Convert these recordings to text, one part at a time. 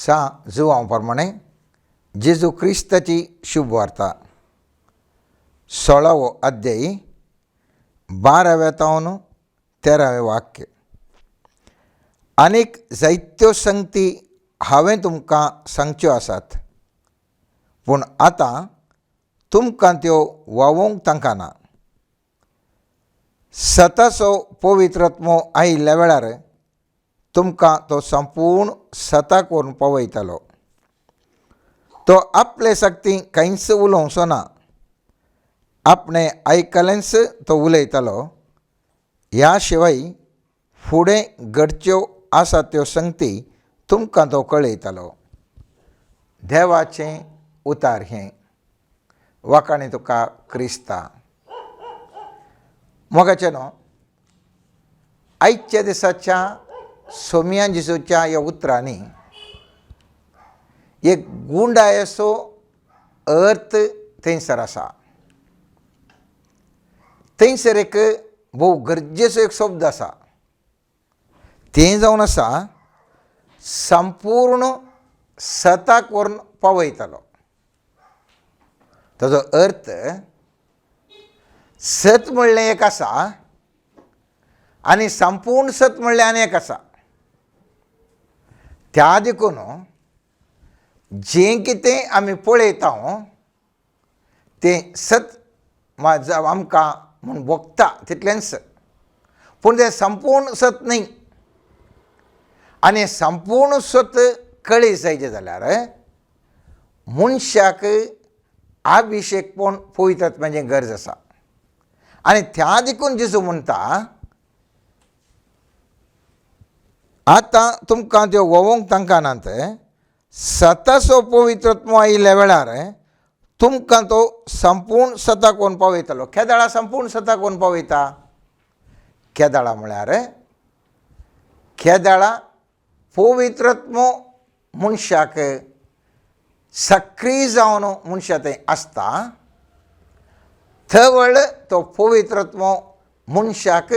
सा जुवांव प्रमाणे जेजू क्रिस्ताची शुभवार्ता 16वो अध्यायी 12व्या तावन 13वें वाक्य. आनीक जायत्यो संगती हांवें तुमकां सांगच्यो आसात, पूण आतां तुमकां त्यो वावोवंक तांकां ना. सताचो पवित्रात्मो आयिल्ल्या वेळार तुमकां तो संपूर्ण सताक व्हरून पावयतलो. तो आपले शक्ती कांयच उलोवचो ना, आपणें आयकलेंच तो उलयतलो. ह्या शिवाय फुडें घडच्यो आसा त्यो संगती तुमकां तो कळयतलो. देवाचें उतार हें वाखाणे तुका क्रिस्ता. मोगाचें न्हू, आयच्या दिसाच्या सोमया जेजूच्या ह्या उतरांनी एक गुंडायेचो अर्थ थंयसर आसा. थंयसर एक भोव गरजेचो एक शब्द आसा, तें जावन आसा संपूर्ण सताक व्हरून पावयतलो. ताजो अर्थ सत म्हणलें एक आसा आनी संपूर्ण सत म्हणलें आनी एक आसा. त्या देखून जें कितें आमी पळयता तें सत आमकां म्हूण भोगता तितलेंच, पूण तें संपूर्ण सत न्हय. आनी संपूर्ण सत कळी जायचें जाल्यार मनशाक अभिशेकपण पवित्र आत्म्याची गरज आसा. आनी त्या देखून जेजू म्हणटा, आतां तुमकां त्यो वोवोंक तांकां नात, सताचो पवित्र आत्मो आयिल्ल्या वेळार तुमकां तो संपूर्ण सताक व्हरून पावयतलो. केदाळा संपूर्ण सताक व्हरून पावयता? केदाळा म्हळ्यार केदाळा पवित्र आत्मो मनशाक सक्रीय जावन मनशा थंय आसता, थवळ तो पवित्र आत्मो मनशाक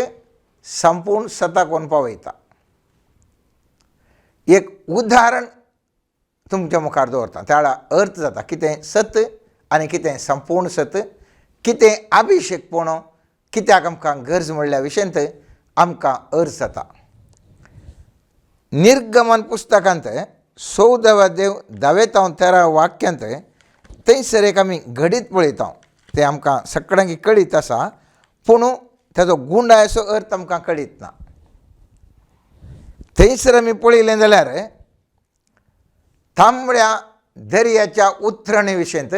संपूर्ण सताक व्हरून पावयता. एक उदाहरण तुमच्या मुखार दवरता, त्या वेळार अर्थ जाता कितें सत आनी कितें संपूर्ण सत, कितें अभिशेकपण, कित्याक आमकां गरज म्हणल्या विशयांत आमकां अर्थ जाता. निर्गमन पुस्तकांत 14व्या देव 10वे तावन 13 वाक्यांत थंयसर एक आमी घडीत पळयता, तें आमकां सगळ्यांक कळीत आसा, पूण ताजो गुंडायचो अर्थ आमकां कळीत ना. थंयसर आमी पळयलें जाल्यार तांबड्या दर्याच्या उतरणे विशयांत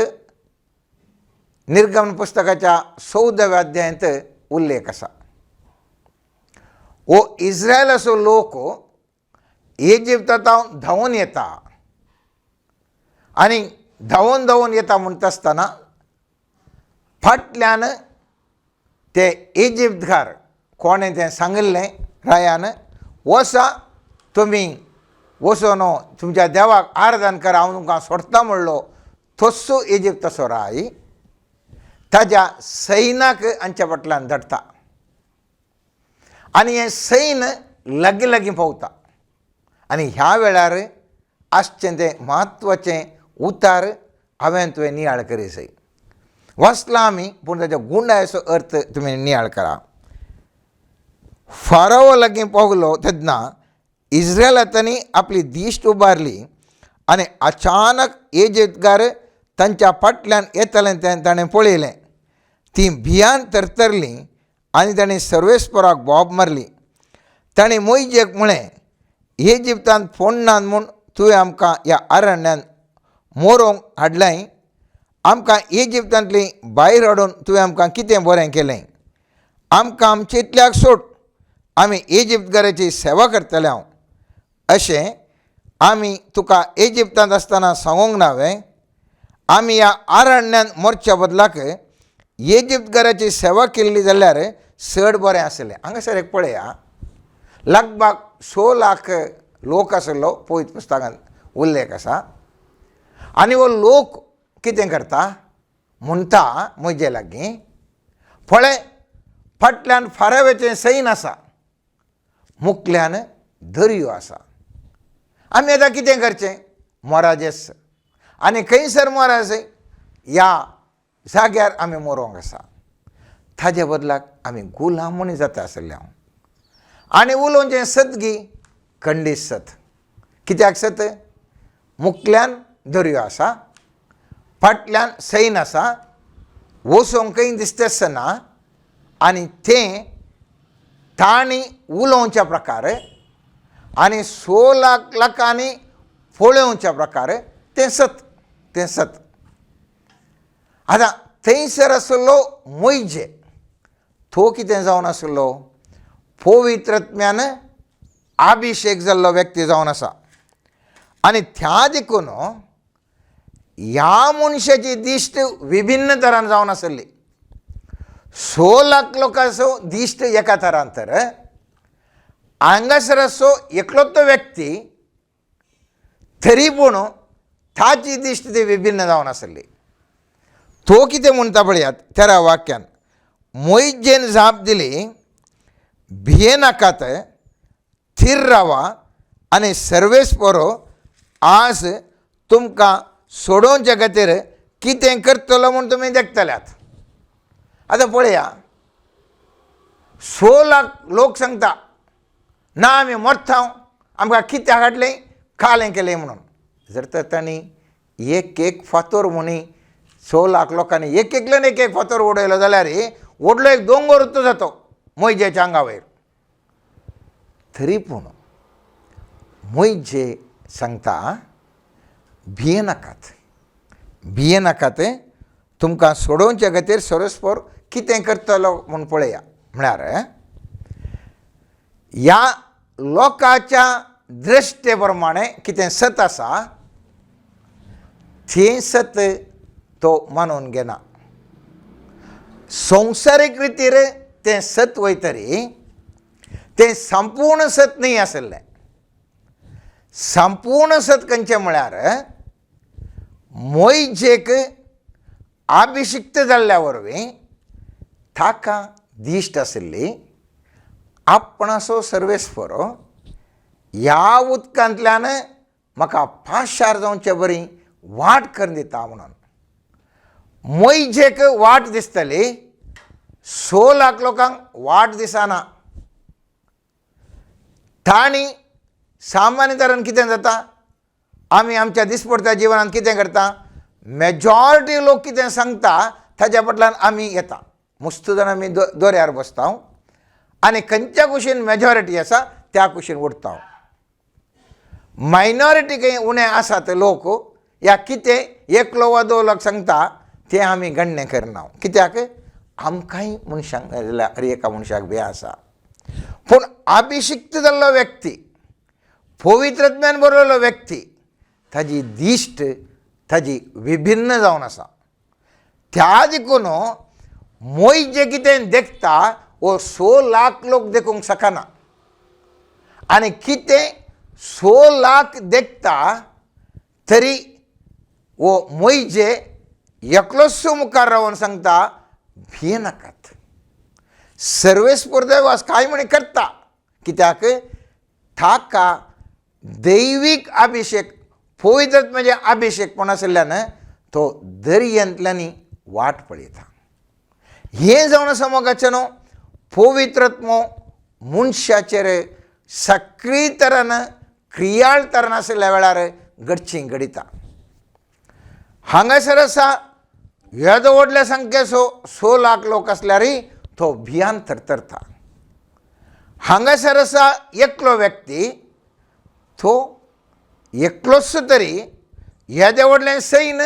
निर्गमन पुस्तकाच्या 14व्या अध्यायांत उल्लेख आसा. हो इस्रायलाचो लोक इजिप्तांत धांवून येता आनी धांवून धांवून येता म्हणटा आसतना फाटल्यान ते इजिप्तकार कोणें तें सांगिल्लें रायान, वसा तुमी वचून तुमच्या देवाक आराधन करा, हांव तुमकां सोडटा म्हणलो. तस्सो इजिप्ताचो राय ताज्या सैनाक हांच्या फाटल्यान धाडटा आनी हें सैन लागीं लागीं पावता. आनी ह्या वेळार आसचें तें म्हत्वाचें उतार हांवें तुवें नियाळ करी जाय. वाचलां आमी, पूण ताच्या गुंडायचो अर्थ तुमी नियाळ करा. फारावो लागीं पावलो तेन्ना इस्रायलांनी आपली दिश्ट उबारली आनी अचानक इजिप्तकार तांच्या फाटल्यान येतालें तें ताणें पळयलें. तीं भियान तरतरलीं आनी ताणें सर्वेस्पराक बोब मारली. ताणें मोयजेक म्हळें, इजिप्तांत फोडनात म्हूण तुवें आमकां ह्या अरण्यांत मोरोंक हाडलें, आमकां इजिप्तांतली भायर हाडून तुवें आमकां कितें बरें केलें? आमकां आमचे इतल्याक सोड, आमी इजिप्तकाराची सेवा करतले हांव. अशें आमी तुका इजिप्तांत आसतना सांगूंक ना वे? आमी ह्या अरण्यांत मरच्या बदलाक इजिप्तकाराची सेवा केल्ली जाल्यार चड बरें आसलें. हांगासर एक पळया, लगभग 6 लाख लोक आशिल्लो पवित्र पुस्तकांत उल्लेख आसा. आनी हो लोक कितें करता म्हणटा म्हजे लागीं, पळय फाटल्यान फाराव्याचें सैन आसा, मुखल्यान दर्यो आसा, आमी आतां कितें करचें? मोराजेस आनी खंयसर मोराज ह्या जाग्यार आमी मरोंक आसा. ताजे बदलाक आमी गुलाम म्हूण जाता आसले हांव. आनी उलोवचें सत गी खंडीत सत. कित्याक सत? मुकल्यान दर्यो आसा, फाटल्यान सैन आसा, वचोंक खंय दिसता ना आनी तें तांणी उलोवच्या प्रकार आनी 6 लाख लोकांनी पळोवच्या प्रकार तें सत, तें सत. आतां थंयसर आसलो मोयजे, तो कितें जावन आसलो? पवित्रत्म्यान अभिशेक जाल्लो व्यक्ती जावन आसा. आनी त्या देखून ह्या मनशाची दिश्ट विभिन्न तरान जावन आसली. 6 लाख लोकांचो दिश्ट एका तरान, तर हांगासर आसो एकलो तो व्यक्ती तरी पूण ताची दिश्ट ती विभिन्न जावन आसली. तो कितें म्हणटा पळयात 13 वाक्यान, मोयजेन जाप दिली, भियेनाकात, थीर रावा आनी सर्वेस्पर आज तुमकां सोडोवच्या खातीर कितें करतलो म्हूण तुमी देखतल्यात. आतां पळया, 6 लाख लोक सांगता ना आमी मरता, आमकां कित्याक हाडलें कालें केलें म्हणून. जर तर तांणी एक एक फातोर म्हणी 6 लाख लोकांनी एक एकल्यान एक एक फातोर उडयलो जाल्यार व्हडलो एक दोंगर उत्तो जातो मोयजेच्या आंगा वयर. तरी पूण मोयजे सांगता भियेनाकात, भियेनाकात, तुमकां सोडोवच्या खातीर सर्वेस्पर कितें करतलो म्हूण पळया. म्हळ्यार ह्या लोकांच्या दृश्टे प्रमाणे कितें सत आसा तें सत तो मानून घेना. संवसारीक रितीर तें सत वयतरी तें संपूर्ण सत न्हय आसलें. संपूर्ण सत खंयचें म्हळ्यार मोयजेक अभिशिक्त जाल्ल्या वरवीं ताका दिश्ट आशिल्ली आपणाचो सर्वेस्पर ह्या उदकांतल्यान म्हाका पाशार जावचे बरी वाट करून दिता म्हणून. मोयजेक वाट दिसतली, 6 लाख लोकांक वाट दिसना. तांणी सामान्य तरान कितें जाता, आमी आमच्या दिसपडत्या जिवनांत कितें करता, मेजॉरिटी लोक कितें सांगता ताच्या फाटल्यान आमी येता. मुस्त जाण आमी दोऱ्यार बसता आनी खंयच्या कुशीन मेजॉरिटी आसा त्या कुशीन उडटा. मायनॉरिटी खंय उणें आसात लोक या कितें एकलो वा 2 लोक सांगता तें आमी गण्य करना. कित्याक आमकांय मनशांक जाल्यार हर एका मनशाक भंय आसा. पूण अभिशिक्त जाल्लो व्यक्ती, पवित्रज्ञान बरयल्लो व्यक्ती, ताजी दिश्ट ताजी विभिन्न जावन आसा. त्या देखून मोयजे कितें देखता वो 6 लाख लोक देखूंक शकना आनी कितें 6 लाख देखता तरी वो मोयजे एकलोच मुखार रावन सांगता भियेनाकात, सर्वेस्पर देवास कांय म्हण करता. कित्याक ताका दैवीक अभिशेक, पवित्र म्हणजे अभिशेक पण आशिल्ल्यान तो दर्यांतल्यानी वाट पळयता. हें जावन आसा मोगाचें न्हू, पवित्रत्म मनशाचेर सक्रीय तरान क्रियाळ तरान आशिल्ल्या वेळार घडची घडिता. हांगासर आसा येदो व्हडल्या संख्येचो 6 लाख लोक आसल्यारय तो भियान थरथरता. हांगासर आसा एकलो व्यक्ती, तो एकलोच तरी येदें व्हडलें सैन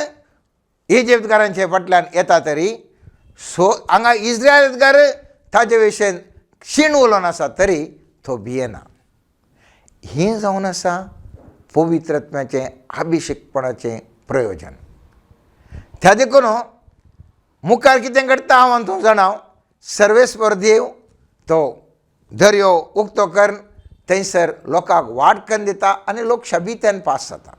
इजिप्तकारांचे फाटल्यान येता तरी सो हांगा इस्रायलकार ताजे विशयन क्षीण उलोवन आसा तरी तो भियेना. हें जावन आसा पवित्रत्म्याचें अभिशेकपणाचें प्रयोजन. त्या देखून मुखार कितें घडटा हांव आनी तूं जाणा, सर्वेस्पर देव तो दर्यो उक्तो करून थंयसर लोकांक वाट करून दिता आनी लोक शबित्यान पास जाता.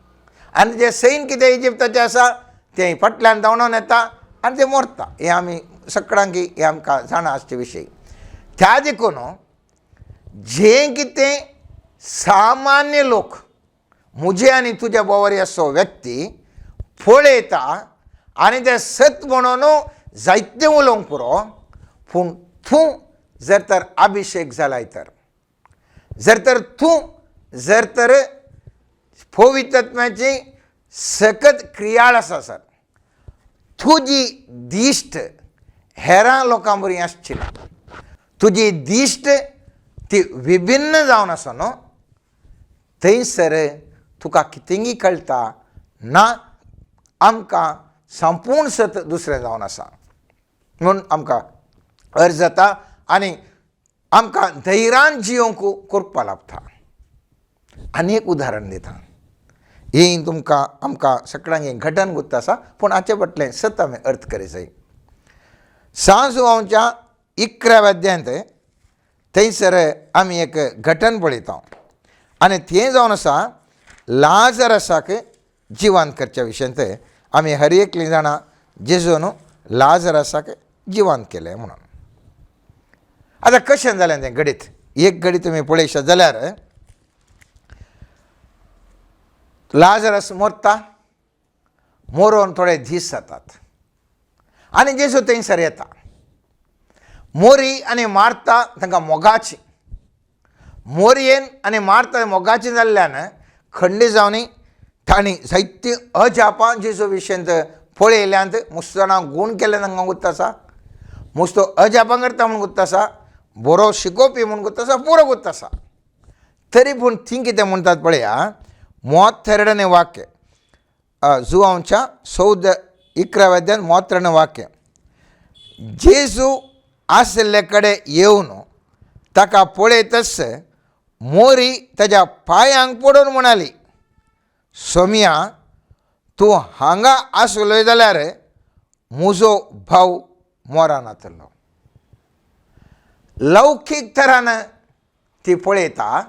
आनी जें सैन कितें इजिप्ताचें आसा तें फाटल्यान धांवडोवन येता आनी तें मरता. हें आमी सगळ्यांक हें आमकां जाणा आसचे विशय. त्या देखून जें कितें सामान्य लोक मुजे आनी तुज्या बोवारी असो व्यक्ती पळयता आनी तें सत म्हणून जायतें उलोवंक पुरो, पूण तूं जर तर अभिशेक जालाय तर, जर तर तूं जर तर पवित्रत्म्याची सकत क्रियाळ आसा सर, तुजी दिश्ट हेरां लोकां बरी आसची ना, तुजी दिश्ट ती विभिन्न जावन आसा न्हू, थंयसर तुका कितेंगी कळटा ना, आमकां संपूर्ण सत दुसरें जावन आसा म्हूण आमकां अर्ज जाता आनी आमकां धैर्यान जियोंक करपा लागता. आनी एक उदाहरण दिता, हें तुमकां आमकां सगळ्यांक हें घटन गुत्त आसा, पूण हाचे फाटलें सत आमी अर्थ करी जाय. सांजुवांच्या 11व्या अध्यायांत थंयसर आमी एक घटन पळयता आनी तें जावन आसा लाजरसाक जिवंत करच्या विशयांत. आमी हर एकलीं जाणां जेजून लाजरसाक जिवंत केलें म्हणून. आतां कशें जालें तें घडीत, एक घडी तुमी पळयशात जाल्यार लाजरस मरता, मरोन थोडे दीस जातात आनी जेजू थंयसर येता. मोरी आनी मारता तांकां मोगाची, मोरयेन आनी मारता मोगाची जाल्ल्यान खंडी जावन तांणी जायतीं अजापां जेजू विशयांत पळयल्यांत. मुस्त जाणां गूण केल्लें तांकां गुत्त आसा, मुस्तो अजापां करता म्हूण गुत्त आसा, बरो शिकोवपी म्हूण गुत्त आसा, पुरो गुत्त आसा. तरी पूण तीं कितें म्हणटात पळया, 32 वाक्य, जुवांच्या 14 11व्या अध्यायांत 32 वाक्य, जेजू आशिल्ले कडेन येवन ताका पळयतच मोरी ताज्या पांयांक पडून म्हणाली, सोमिया तूं हांगा आसलोय जाल्यार म्हजो भाव मोरानातलो. लौकीक तरान ती पळयता,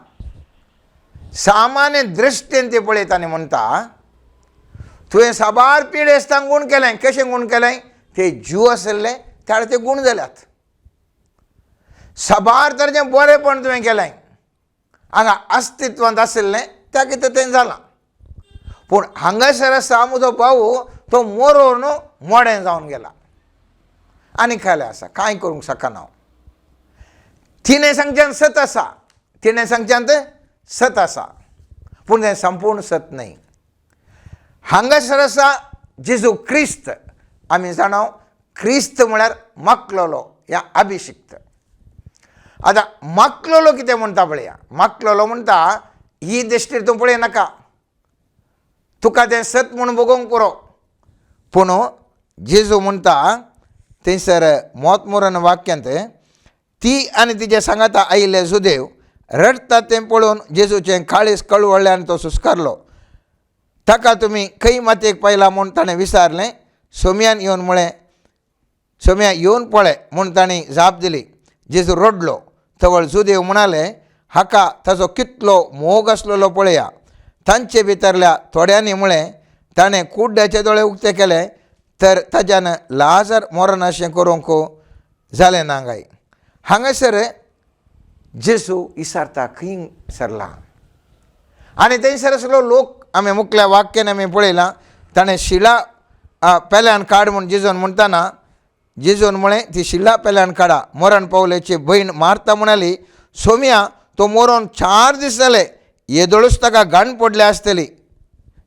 सामान्य दृश्टीन ती पळयता आनी म्हणटा, तुवें साबार पिडेस्तांक गूण केलें. कशें गूण केलें? ते जीव आशिल्ले त्या ते गूण जाल्यात. साबार तरेचें बरेंपण तुवें केलें, हांगा अस्तित्वांत आशिल्लें त्या कितें तें जालां, पूण हांगासर आसा म्हजो भाव तो मरोन मोडें जावन गेला आनी खालें आसा, कांय करूंक शकना हांव. तिणें सांगच्यान सत आसा, तिणें सांगच्यान सत आसा, पूण तें संपूर्ण सत न्हय. हांगासर आसा जेजू क्रिस्त, आमी जाणा क्रिस्त म्हळ्यार माकलोलो या अभिशिक्त. आतां माकलोलो कितें म्हणटा पळया, माकलोलो म्हणटा ही दृश्टीर तूं पळय नाका, तुका तें सत म्हूण भोगोवंक पुरो. पूण जेजू म्हणटा थंयसर मोत मोरन वाक्यांत, ती आनी तिचे सांगाता आयिल्ले सुदेव रडटा तें पळोवन जेजूचें काळीज कळवळ्ळें आनी तो सुस्कारलो. ताका तुमी खंय मातयेक पायला म्हूण ताणें विचारलें. सोम्यान येवन म्हळें, सोम्या येवन पळय म्हूण तांणी जाप दिली. जेजू रडलो. तवळ जुदेव म्हणाले, हाका ताजो कितलो मोग आसलेलो पळया. तांचे भितरल्या थोड्यांनी म्हळें, ताणें कुड्ड्याचे दोळे उक्ते केले तर ताज्यान लाजर मरनाशें करूंक जालें ना काय. हांगासर जेजू इसारता खंय सरला आनी थंयसर आसलो लोक. आमी मुखल्या वाक्यान आमी पळयलां, ताणें शिला पेल्यान काड म्हूण जेजून म्हणटाना जेजून म्हळें, ती शिला पेल्यान काडा. मरण पावल्याची भयण मारता म्हणाली, सोम्या तो मरोन 4 दीस जाले, येदोळूच ताका घाण पडल्या आसतली.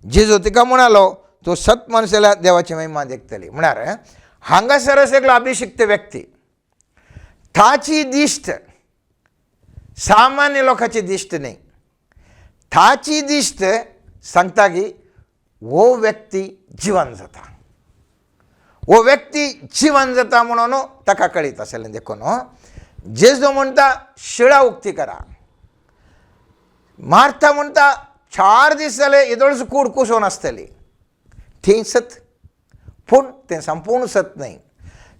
जेजू तिका म्हणालो, तूं सत मनीस जाल्यार देवाची महिमा देखतली. म्हळ्यार हांगासर एकलो अभिशिक्त व्यक्ती, ताची दिश्ट सामान्य लोकांची दिश्ट न्हय, ताची दिश्ट सांगता की हो व्यक्ती जिवन जाता, हो व्यक्ती जिवन जाता म्हणून ताका कळीत आसलें. देखून जेजू म्हणटा शिळा उक्ती करा. मारता म्हणटा 4 दीस जाले येदोळच कूड कुसोवन आसतली. तें सत, पूण तें संपूर्ण सत न्हय.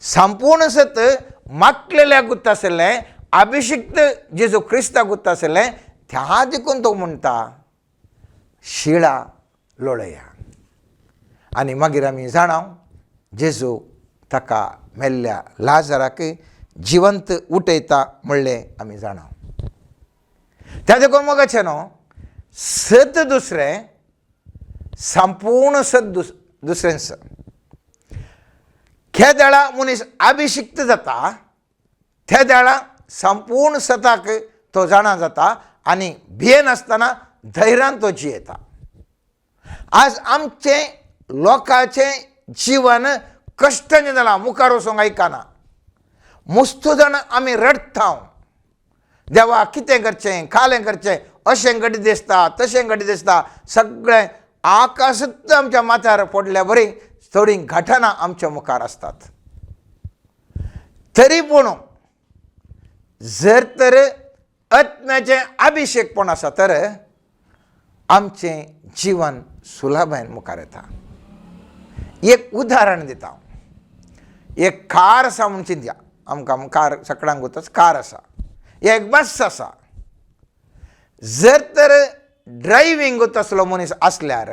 संपूर्ण सत माकलेल्या गुत्त आशिल्लें, अभिशिक्त जेजू क्रिस्ता गुत्त आशिल्लें, त्या देखून तो म्हणटा शिळा लोळया. आनी मागीर आमी जाणा जेजू ताका मेल्ल्या लाजराक जिवंत उठयता म्हणलें आमी जाणा. त्या देखून मोगाचें न्हू, सत दुसरें, संपूर्ण सत दुसरेंच. केदळा मनीस अभिषिक्त जाता तेदळा संपूर्ण सताक तो जाणा जाता आनी भियेनासतना धैर्यान तो जियेता. आज आमचें लोकांचें जीवन कश्टांचें जालां, मुखार वचूंक आयकना. मुस्तू जाण आमी रडटा, देवा कितें करचें, कालें करचें, अशें घडीत दिसता, तशें घडीत दिसता, सगळें आकाशूच आमच्या माथ्यार पडल्या बरी थोडीं घटना आमच्या मुखार आसतात. तरी पूण जर तर आत्म्याचें अभिषेकपण आसा तर आमचें जीवन सुलभायेन मुखार येता. एक उदाहरण दिता. एक कार आसा म्हूण चिंतया, आमकां कार सगळ्यांक कार आसा, एक बस आसा. जर तर ड्रायव्हींग तसलो मनीस आसल्यार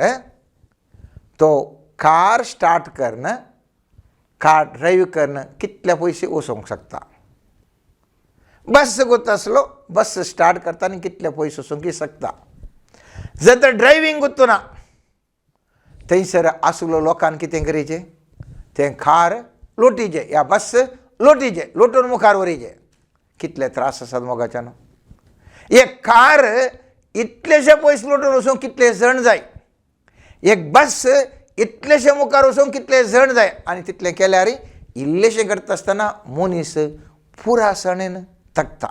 तो कार स्टार्ट करून कार ड्रायव्ह करून कितले पयशे वचोंक शकता. बस गोत आसलो बस स्टार्ट करता आनी कितले पयशे वचोंक शकता. जर तर ड्रायव्हींग गोत्तू ना थंयसर आसलो लोकांक कितें करीचें, तें कार लोटीचें या बस लोटीचें, लोटून मुखार व्हरीचें. कितले त्रास आसात मोगाच्यान. एक कार इतलेशे पयस लोटून वचूंक कितले जण जाय, एक बस इतलेशे मुखार वचूंक कितले जण जाय. आनी तितलें केल्यार इल्लेशें करता आसतना मनीस पुरासणेन थकता.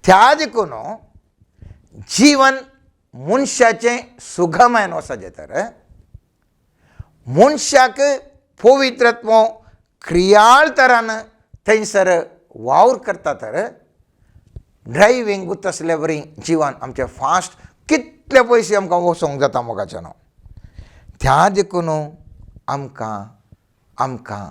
त्या देखून जीवन मनशाचें सुगमायन वचचें तर मनशाक पवित्रत्व क्रियाळ तरान थंयसर वावर करता तर ड्रायव्हींग तसले बरी जीवन आमचें फास्ट कितले पयशे आमकां वचोंक जाता मोगाच्यान. त्या देखून आमकां आमकां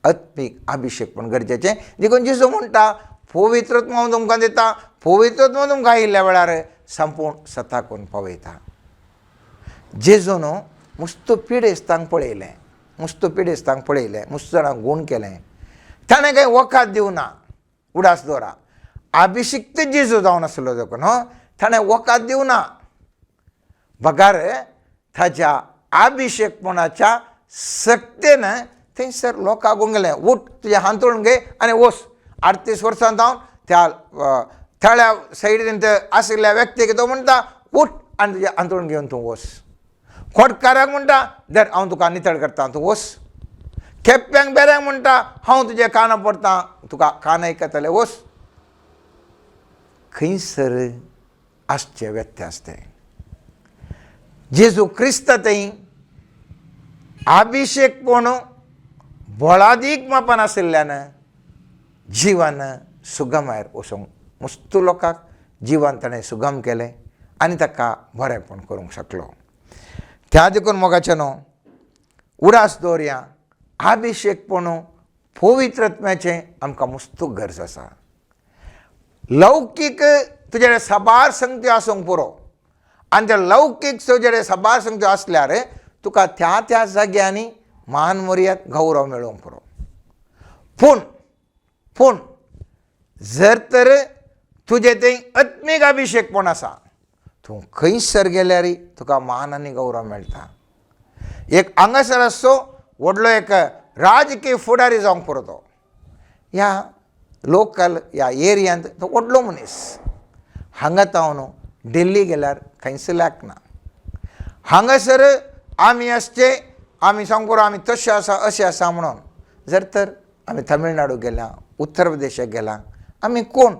आत्मीक अभिषेक पण गरजेचें. देखून जेजू म्हणटा पवित्रत्व हांव तुमकां दिता, पवित्रत्व तुमकां आयिल्ल्या वेळार संपूर्ण सताकून पावयता. जेजून मुस्त पिडेस्तांक पळयलें, मुस्त पिडेस्तांक पळयलें, मुस्त जाणांक गूण केलें. ताणें कांय वखद दिवना. उडास दवरा, अभिषिक्त जेजू जावन आसलो देखून ताणें वखद दिवना, बगार ताज्या अभिषेकपणाच्या सक्तेन थंयसर लोकांक गुंगलें, उठ तुजें हांतरुण घे आनी वच. 38 वर्सां जावन त्या तळ्या सायडीन आशिल्ल्या व्यक्तीक तो म्हणटा उठ आनी तुजें हांतरुण घेवन तूं वच. खोटकाराक म्हणटा धर हांव तुका नितळ करता, तूं वच. खेप्प्यांक बेऱ्यांक म्हणटा हांव तुजे कानां पडटा, तुका कान आयकतलें, वच. खंयसर आसचें व्यत्यास तें. जेजू क्रिस्त थंय अभिषेकपण बळादीक मापान आशिल्ल्यान जिवन सुगमायर वचूंक मुस्तू लोकांक जिवन ताणें सुगम केलें आनी ताका बरेंपण करूंक शकलो. त्या देखून मोगाचें न्हू उडास दवरया, अभिषेकपण पवित्रत्म्याचें आमकां मुस्तू गरज आसा. लौकीक तुजे साबार संगत्यो आसूंक पुरो, आनी त्या लौकीक तुजे साबार संगत्यो आसल्यार तुका त्या त्या जाग्यांनी मान मर्याद गौरव मेळोवंक पुरो. पूण पूण जर तर तुजें थंय आत्मीक अभिषेकपण आसा, तूं खंयसर गेल्यार तुका मान आनी गौरव मेळटा. एक हांगासर आसचो व्हडलो एक राजकीय फुडारी जावंक पुरो, तो ह्या लोकल ह्या एरियांत तो व्हडलो मनीस. हांगा तावन दिल्ली गेल्यार खंयच लागना. हांगासर आमी आसचे आमी सांगूंक पुरो आमी तशें आसा अशें आसा म्हणून. जर तर आमी तमिळनाडू गेल्या, उत्तर प्रदेशाक गेला, आमी कोण,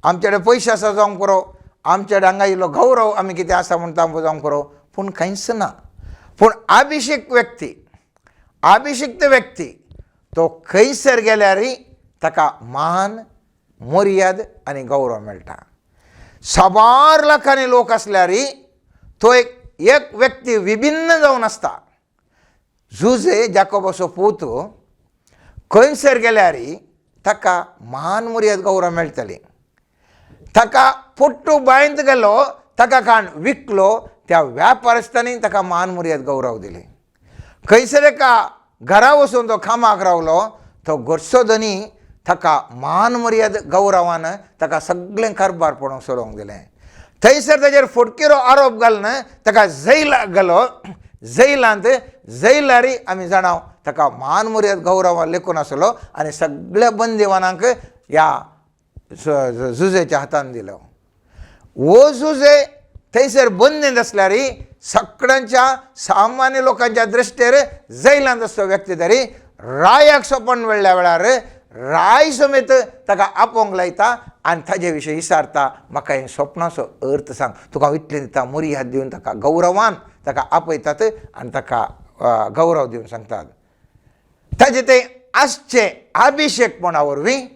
आमचे कडेन पयशे आसा जावंक पुरो, आमचे कडेन हांगा इल्लो गौरव आमी कितें आसा म्हणटा जावंक पुरो, पूण कांयच ना. पूण अभिषेक व्यक्ती, अभिषिक्त व्यक्ती तो खंयसर गेल्यारय ताका मान मर्याद आनी गौरव मेळटा. साबार लाखांनी लोक आसल्यारय तो एक एक व्यक्ती विभिन्न जावन आसता. जुजे जाकोबाचो पूत खंयसर गेल्यारय ताका मान मर्याद गौरव मेळटली. ताका पोट्टू बांयंत गेलो, ताका काण विकलो, त्या व्यापारस्थांनी ताका मान मर्याद गौरव दिली. खंयसर एका घरा वचून तो कामाक रावलो, तो घरचो धनी ताका मान मर्याद गौरवान ताका सगळें कारबार पळोवंक सोडोवंक दिलें. थंयसर ताजेर फटकिरो आरोप घालून ताका जैलाक घालो. जैलांत जैलारी आमी जाणा ताका मान मर्याद गौरवान लेखून आसलो आनी सगळ्या बंदिवानांक ह्या जुजेच्या हातान दिलो. हो जुजे थंयसर बंदींत आसल्यार सगळ्यांच्या सामान्य लोकांच्या दृश्टेर जैलांत आसलो व्यक्ती तरी रायाक सोपण मेळ्ळ्या वेळार राय समेत ताका आपोवंक लायता आनी ताजे विशीं विचारता, म्हाका हें स्वप्नाचो अर्थ सांग, तुका हांव इतलें दिता. मुरी हात दिवन ताका गौरवान ताका आपयतात आनी ताका गौरव दिवन सांगतात. ताजें तें आसचें अभिशेकपणा वरवीं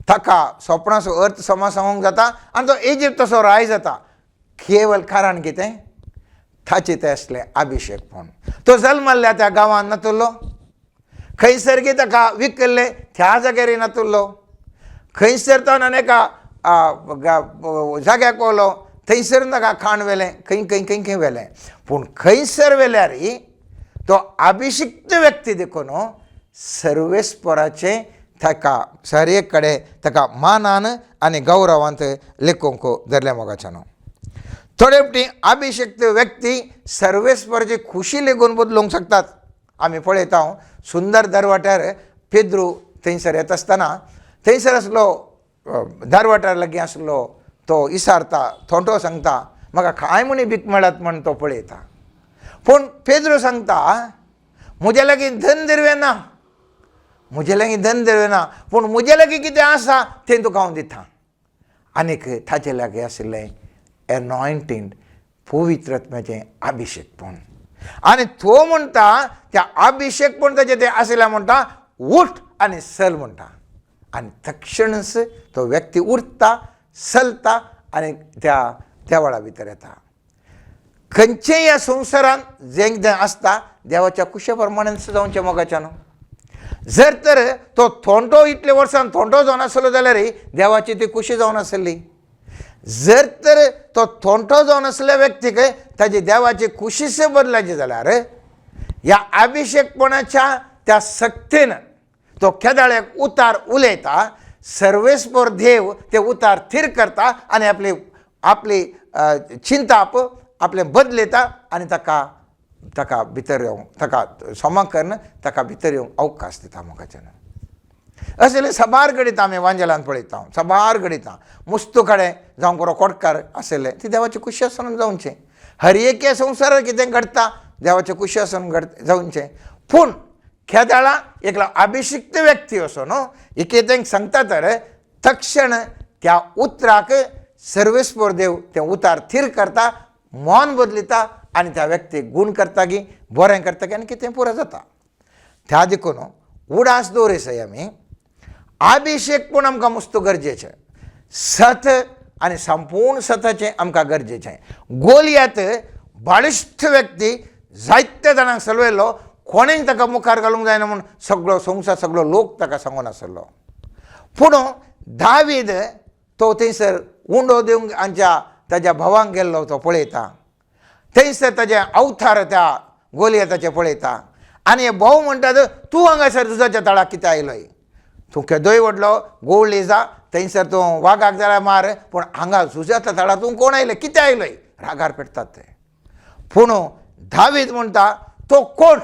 ताका स्वप्नाचो अर्थ समा सांगूंक जाता आनी तो इजिप्त तसो राय जाता. केवल कारण कितें, ताचें तें आसलें अभिशेकपण. तो जल्मल्ल्या त्या गांवांत नातुल्लो, खंयसर गी ताका विकल्लें त्या जाग्यार नातुल्लो, खंयसर तो आनी एका जाग्याक पावलो थंयसर ताका खाण व्हेलें, खंय खंय खंय खंय व्हेलें. पूण खंयसर व्हेल्यार तो अभिशिक्त व्यक्ती देखून सर्वेस्पराचें ताका सर एक कडेन ताका मानान आनी गौरवांत लेखूंक धरलें. मोगाच्यान थोडे फावटी अभिशिक्त व्यक्ती सर्वेस्पराची खुशी लेगून बदलूंक शकतात. आमी पळयता सुंदर दरवाट्यार पेद्रू थंयसर येता आसतना थंयसर आसलो दरवाट्यार लागीं आसलो तो इसारता, थोंटो सांगता म्हाका कांय म्हणी भीक मेळत म्हण तो पळयता. पूण पेद्रू सांगता म्हज्या लागीं धन दिरवें ना, म्हजे लागीं धन दिरवें ना, पूण म्हजे लागीं कितें आसा तें तुका हांव दिता. आनीक ताचे लागीं आशिल्लें एनॉयंटींग पवित्रत्म्याचें अभिशेकपण. आनी तो म्हणटा त्या अभिशेकपण ताचें तें आशिल्लें म्हणटा उठ आनी चल म्हणटा. आनी तक्षणच तो व्यक्ती उरता, चलता आनी त्या देवळा भितर येता. खंयचेय ह्या संवसारांत जें कितें आसता देवाच्या कुशे प्रमाणे जावचें मोगाच्यान. जर तर तो थोंटो इतले वर्सान थोंटो जावन आसलो जाल्यार देवाची ती खुशी जावन आसली. जर तर तो थोंटो जावन आसल्या व्यक्तीक ताजी देवाची खुशीच बदलायची जाल्यार ह्या अभिशेकपणाच्या त्या सक्तीन तो केदाळ्याक उतार उलयता, सर्वेस्पर देव ते उतार थीर करता आनी आपली आपली चिंताप आपलें बदलयता आनी ताका ताका भितर येवंक ताका क्षमा करून ताका भितर येवंक अवकाश दिता. मोगाच्यान असले साबार घडितां आमी वांजेलान पळयता, साबार घडितां मुस्तू कडेन जावं बरो कोटकार आशिल्लें ती देवाची खुशी आसून जावचें. हर एके संवसारार कितें घडटा देवाचे खुशी आसून घड जावचें. पूण खेदाळा एकलो अभिशिक्त व्यक्ती असो न्हू एक सांगता तर तक्षण त्या उतराक सर्वेस्पर देव तें उतार थीर करता, मन बदलिता आनी त्या व्यक्तीक गूण करता की बरें करता की आनी कितें पुरो जाता. त्या देखून उडास दवरिसय आमी अभिशेक पूण आमकां मुस्त गरजेचें, सत आनी संपूर्ण सताचें आमकां गरजेचें. गोलयात बळिश्ट व्यक्ती जायत्या जाणांक सलवयलो, कोणें ताका मुखार घालूंक जायना म्हूण सगळो संवसार सगळो लोक ताका सांगून आसलो. पूण दावीद तो थंयसर उंडो दिवंक आमच्या ताज्या भावांक गेल्लो तो पळयता, थंयसर ताजे अवतार त्या गोलयताचे पळयता आनी भाव म्हणटात तूं हांगासर झुजाच्या तळाक कितें आयलोय, तूं केदोय व्हडलो गोवळी जा थंयसर तूं वागाक जाल्यार मार, पूण हांगा झुजाच्या तळार तूं कोण आयले कितें आयलोय, रागार पेटतात ते. पूण दावीद म्हणटा तो कोण,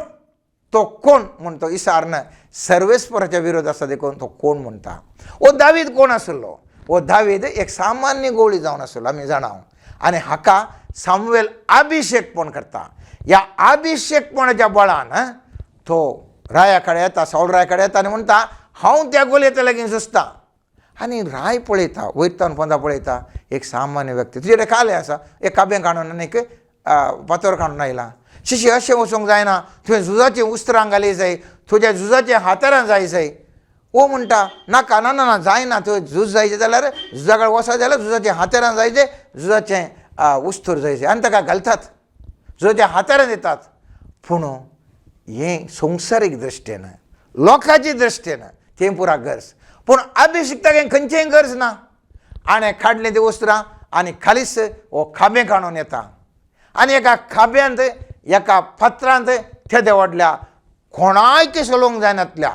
तो कोण म्हण तो इसारन सर्वेस्पराच्या विरोध आसा देखून तो कोण म्हणटा. ओ दावीद कोण आसलो? ओ दावीद एक सामान्य गोळी जावन आसलो आमी जाणा. आनी हाका सामुएल अभिशेकपण करता. ह्या अभिशेकपणाच्या बळान तो राया कडेन येता, सावल राया कडेन येता आनी म्हणटा हांव त्या गोलयेच्या लागीं झुजता. आनी राय पळयता वयतान पोंदा पळयता एक सामान्य व्यक्ती, तुजे कडेन कालें आसा, एक काबें काडून आनी एक फातर काडून आयला, शिशी अशें वचूंक जायना, तुवें झुजाचीं उस्त्रां घाली जाय, तुज्या झुजाचीं हातारां जाय जाय. ओ म्हणटा नाका, ना ना ना जायना, तुवें झूज जायचें जाल्यार झुजा कडेन वचत जाल्यार झुजाचीं हातेरां जायचे, झुजाचें उस्तूर जायचें. आनी ताका घालतात, झुजाचें हातेरां दितात. पूण हें संवसारीक दृश्टेन लोकांचे दृश्टेन तें पुरा गरज, पूण अभिशिक्ताक हें खंयचेंय गरज ना. आनी काडलीं तीं वस्त्रां आनी खालीच हो खांबे काडून येता आनी एका खांब्यांत एका फातरांत तेदे व्हडल्या कोणायक सोलोवंक जायनातल्या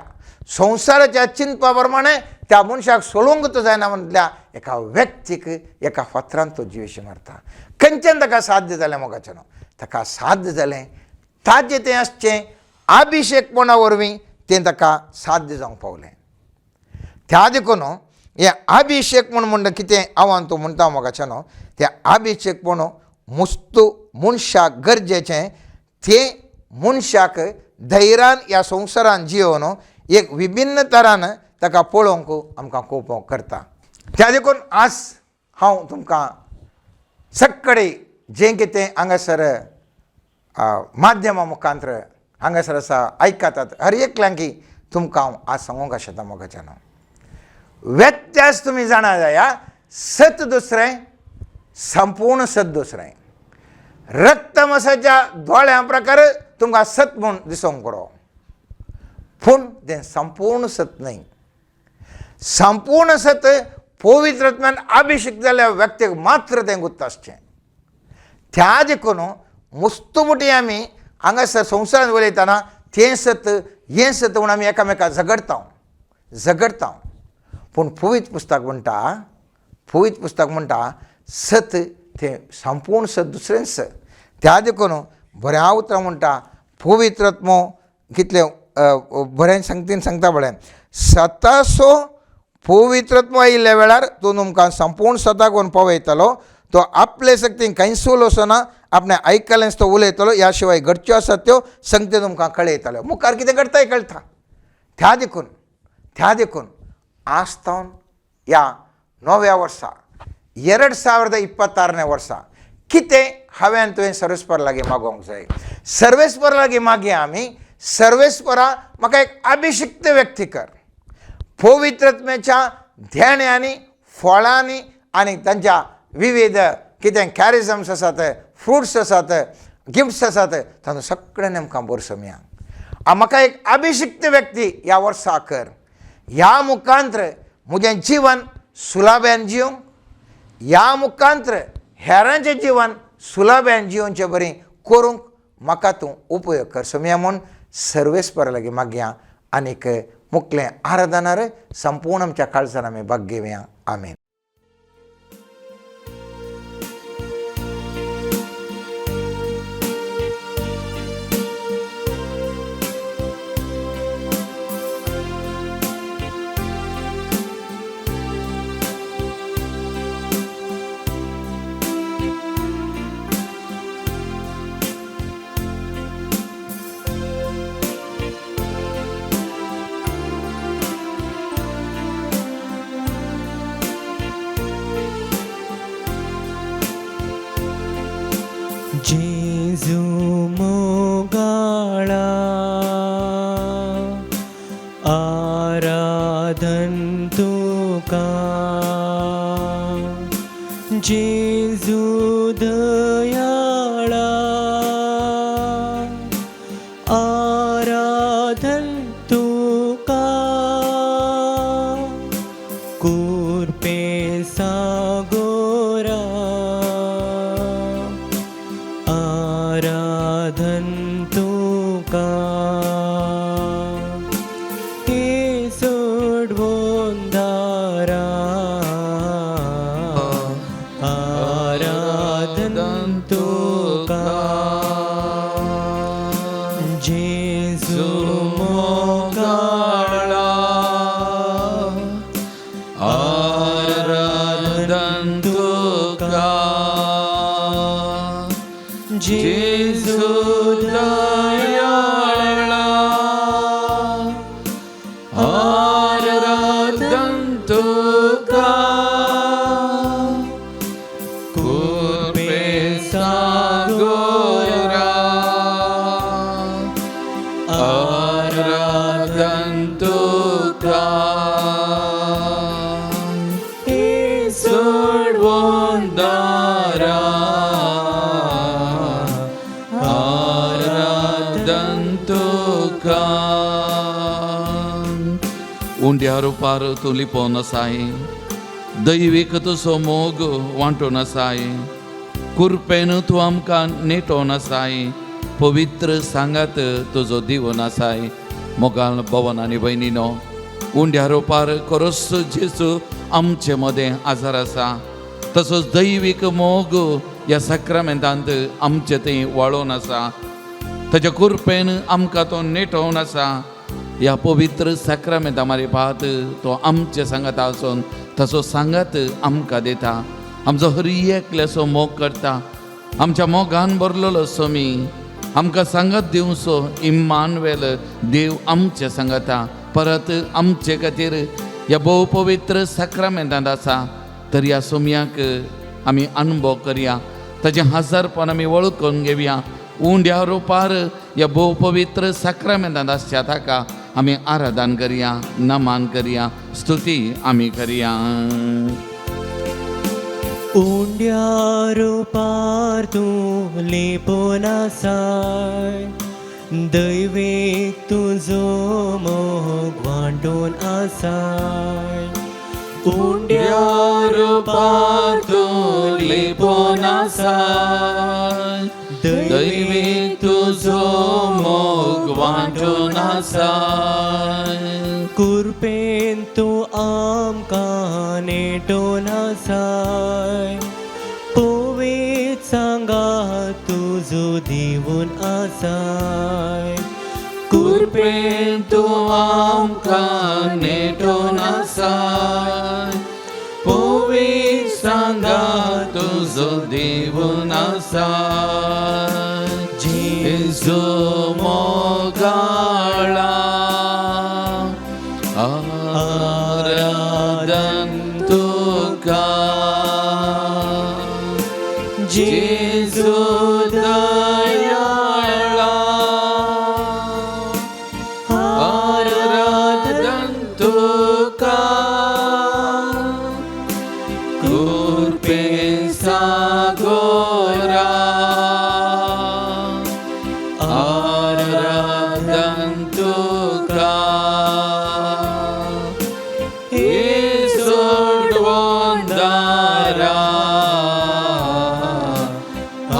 संवसाराच्या चिंतपा प्रमाणे त्या मनशाक सोडूंक जायना म्हटल्या एका व्यक्तीक एका फातरान तो जिवेशी मारता. खंयच्यान ताका साध्य जालें मोगाचें? ताका साध्य जालें ताजें तें आसचें अभिशेकपणा वरवीं तें ताका साध्य जावंक पावलें. त्या देखून हें अभिशेक म्हूण म्हणटा कितें हांव तूं म्हणटा मोगाचें न्हू, तें अभिशेकपण मुस्तू मनशाक गरजेचें, तें मनशाक धैर्यान ह्या संवसारान जियोवन एक विभिन्न तरान ताका पळोवंक आमकां खूब करता. त्या देखून आज हांव तुमकां सगळे जें कितें हांगासर माध्यमा मुखांतर हांगासर आसा आयकतात हर एकल्यांकी तुमकां हांव आज सांगूंक आशेता मोगाचें न्हू, व्यत्यास तुमी जाणा जाया. सत दुसरें, संपूर्ण सत दुसरें. रक्तमसाच्या दोळ्यां प्रकार तुमकां सत म्हूण दिसोंक पुरो, पूण तें संपूर्ण सत न्हय. संपूर्ण सत पवित्रत्मान अभिषेक जाल्ल्या व्यक्तीक मात्र तें गुत्त आसचें. त्या देखून मुस्तुमुटी आमी हांगासर संवसारांत उलयतना तें सत हें सत म्हूण आमी एकामेका झगडता झगडता. पूण पवित्र पुस्तक म्हणटा, पवित्र पुस्तक म्हणटा सत तें संपूर्ण सत दुसरेंच. त्या देखून बऱ्या उतरां म्हणटा पवित्रत्मो कितलें बरें सांगतीन सांगता पळय, सतासो पवित्रत्व आयिल्ल्या वेळार तूं तुमकां संपूर्ण सताक व्हरून पावयतलो. तो आपले शक्तीन कांयच उलोवचो ना, आपणें आयकलेंच तो उलयतलो, ह्या शिवाय घडच्यो आसात त्यो संगती तुमकां कळयतल्यो. मुखार कितें घडटाय कळटा. त्या देखून त्या देखून आज तावन ह्या नव्या वर्सा 2026ನೇ वर्सा कितें हांवें तुवें सर्वेस्पर लागीं मागोवंक जाय. सर्वेस्पर लागीं मागया आमी, सर्वेस्परा म्हाका एक अभिशिक्त व्यक्ती कर, पवित्रत्मेच्या ध्यान्यांनी फळांनी आनी तांच्या विविध कितें कॅरिजम्स आसात, फ्रुट्स आसात, गिफ्ट्स आसात, तांचो सगळ्यांनी आमकां बोरसोमया. म्हाका एक अभिशिक्त व्यक्ती ह्या वर्सा कर. ह्या मुखांत्र म्हजें जीवन सुलाब्यान जिवंक, ह्या मुखांत्र हेरांचें जीवन सुलाब्यान जिवनचे बरें करूंक म्हाका तूं उपयोग कर सोमया म्हूण सर्वेस्परा लागीं मागया आनीक मुखलें आराधनार संपूर्ण आमच्या काळजान आमी भाग घेवया. आमेन. जेजू मोगाळा आराधन तुका, जेजू दयाळा आराधन तुका, कुरपे सागोरा आराधन तुका, हे सोडवून दारा आराधन तुका, जेजू मोगाळा आराधन तुका, जेजू दयाळा आराधन तुका, कुरपे सागोरा आराधन तुका, हे सोडवून दारा आराधन तुका. उंड्या रुपार तूं लिपोवन आसाय, दैवीक तुजो मोग वांटून आसाय, कुरपेन तूं आमकां नेटोवन आसाय, पवित्र सांगात तुजो दिवन आसाय. मोगाल भवन आनी भयणीनो, उंड्या रोपार खरोच जेजू आमचे मदें आजार आसा तसोच दैवीक मोग ह्या साक्रामेंतांत आमचे थंय वाळोवन आसा ताच्या कृपेन आमकां तो नेटोवन आसा ह्या पवित्र साक्रामेंता मारिफात तो आमचे सांगात आसून ताचो सांगात आमकां दिता आमचो हर एकल्याचो मोग करता आमच्या मोगान भरलेलो सोमी आमकां सांगात दिवचो इम्मानुएल देव आमचे सांगाता परत आमचे खातीर ह्या भोव पवित्र साक्रामेंतांत आसा तर ह्या सोमयाक आमी अनुभव करया ताचें हजारपण आमी वळखून घेवया उंड्या रुपार ह्या भोव पवित्र साक्रामेंतांत आसच्या ताका आमी आराधन करया नमन करया स्तुती आमी करया. उंड्या रुपार तूं लिपून आसाय दैवीक तुजो मोग वांटून आसाय उंड्या रुपार तूं लिपून आसाय दैवीक तुजो मोग वांटून आसाय कुरपेन तूं आमकां नेटून आसाय पवित्र सांगा तुजो दिवन आसाय कुरपेन तूं आमकां नेटून आसाय पवित्र सांगा तुजो दिवन आसाय जेजू मोगाळा आराधन तुका जेजू दयाळा आराधन तुका कृपेन सागोरा आराधन तुका सोडवंदारा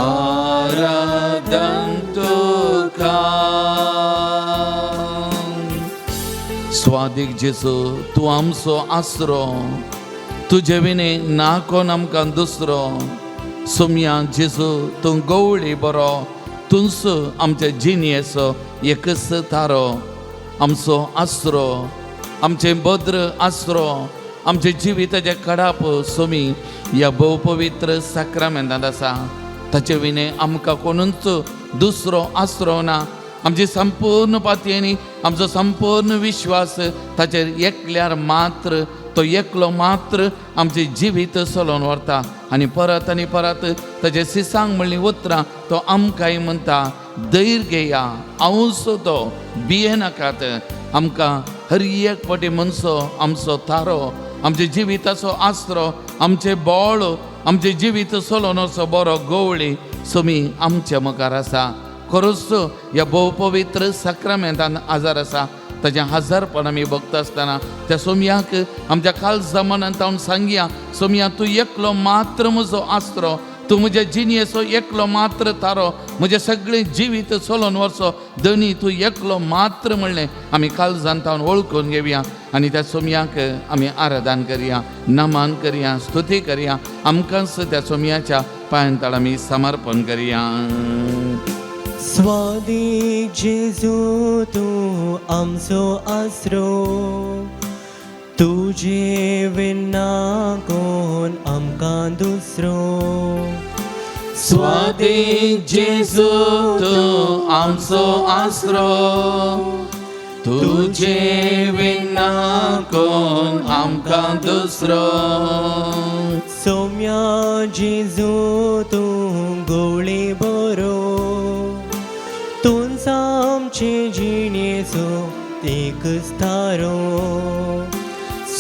आराधन तुका. स्वादीक जेजू तूं आमचो आसरो तुजे विणे ना कोण आमकां दुसरो सोमया जेजू तूं गवळी बरो तूंच आमच्या जिणेचो एकच तारो आमचो आसरो आमचें भद्र आसरो आमच्या जिविताचें कडाप सोमी ह्या भोव पवित्र साक्रामेंतांत आसा ताचे विणे आमकां कोणूच दुसरो आसरो ना आमची संपूर्ण पातयेनी आमचो संपूर्ण विश्वास ताचेर एकल्यार मात्र तो एकलो मात्र आमचें जिवीत चलोवन व्हरता आनी परत आनी परत ताचे सिसांग म्हणलीं उतरां तो आमकांय म्हणटा धैर्य घेया हांवूच तो भियेनाकात आमकां हर एक फावटी मनसो आमचो थारो आमच्या जिविताचो आसरो आमचें बळ आमचें जिवीत चलोवन वचो बरो गवळी सोमी आमच्या मुखार आसा खरोच ह्या भोव पवित्र साक्रामेंतान आजार आसा ताचें हजारपण आमी बघता आसतना त्या सोमयाक आमच्या काळजा मनांत हांव सांगया सोमया तूं एकलो मात्र म्हजो आसरो तूं म्हज्या जिणेचो एकलो मात्र तारो म्हजें सगळें जिवीत चलोवन व्हरचो धनी तूं एकलो मात्र म्हणलें आमी काळजान तावन वळखून घेवया आनी त्या सोमयाक आमी आराधन करया नमन करया स्तुती करया आमकांच त्या सोमयाच्या पांयां तळ आमी समर्पण करया. स्वादीक जेजू तूं आमचो आसरो तुजे विना कोण आमकां दुसरो स्वादीक जेजू तूं आमचो आसरो तुजे विना कोण आमकां दुसरो सोम्या जेजू तूं गवळी बरो तूंच आमचे जिणेचो एकच थारो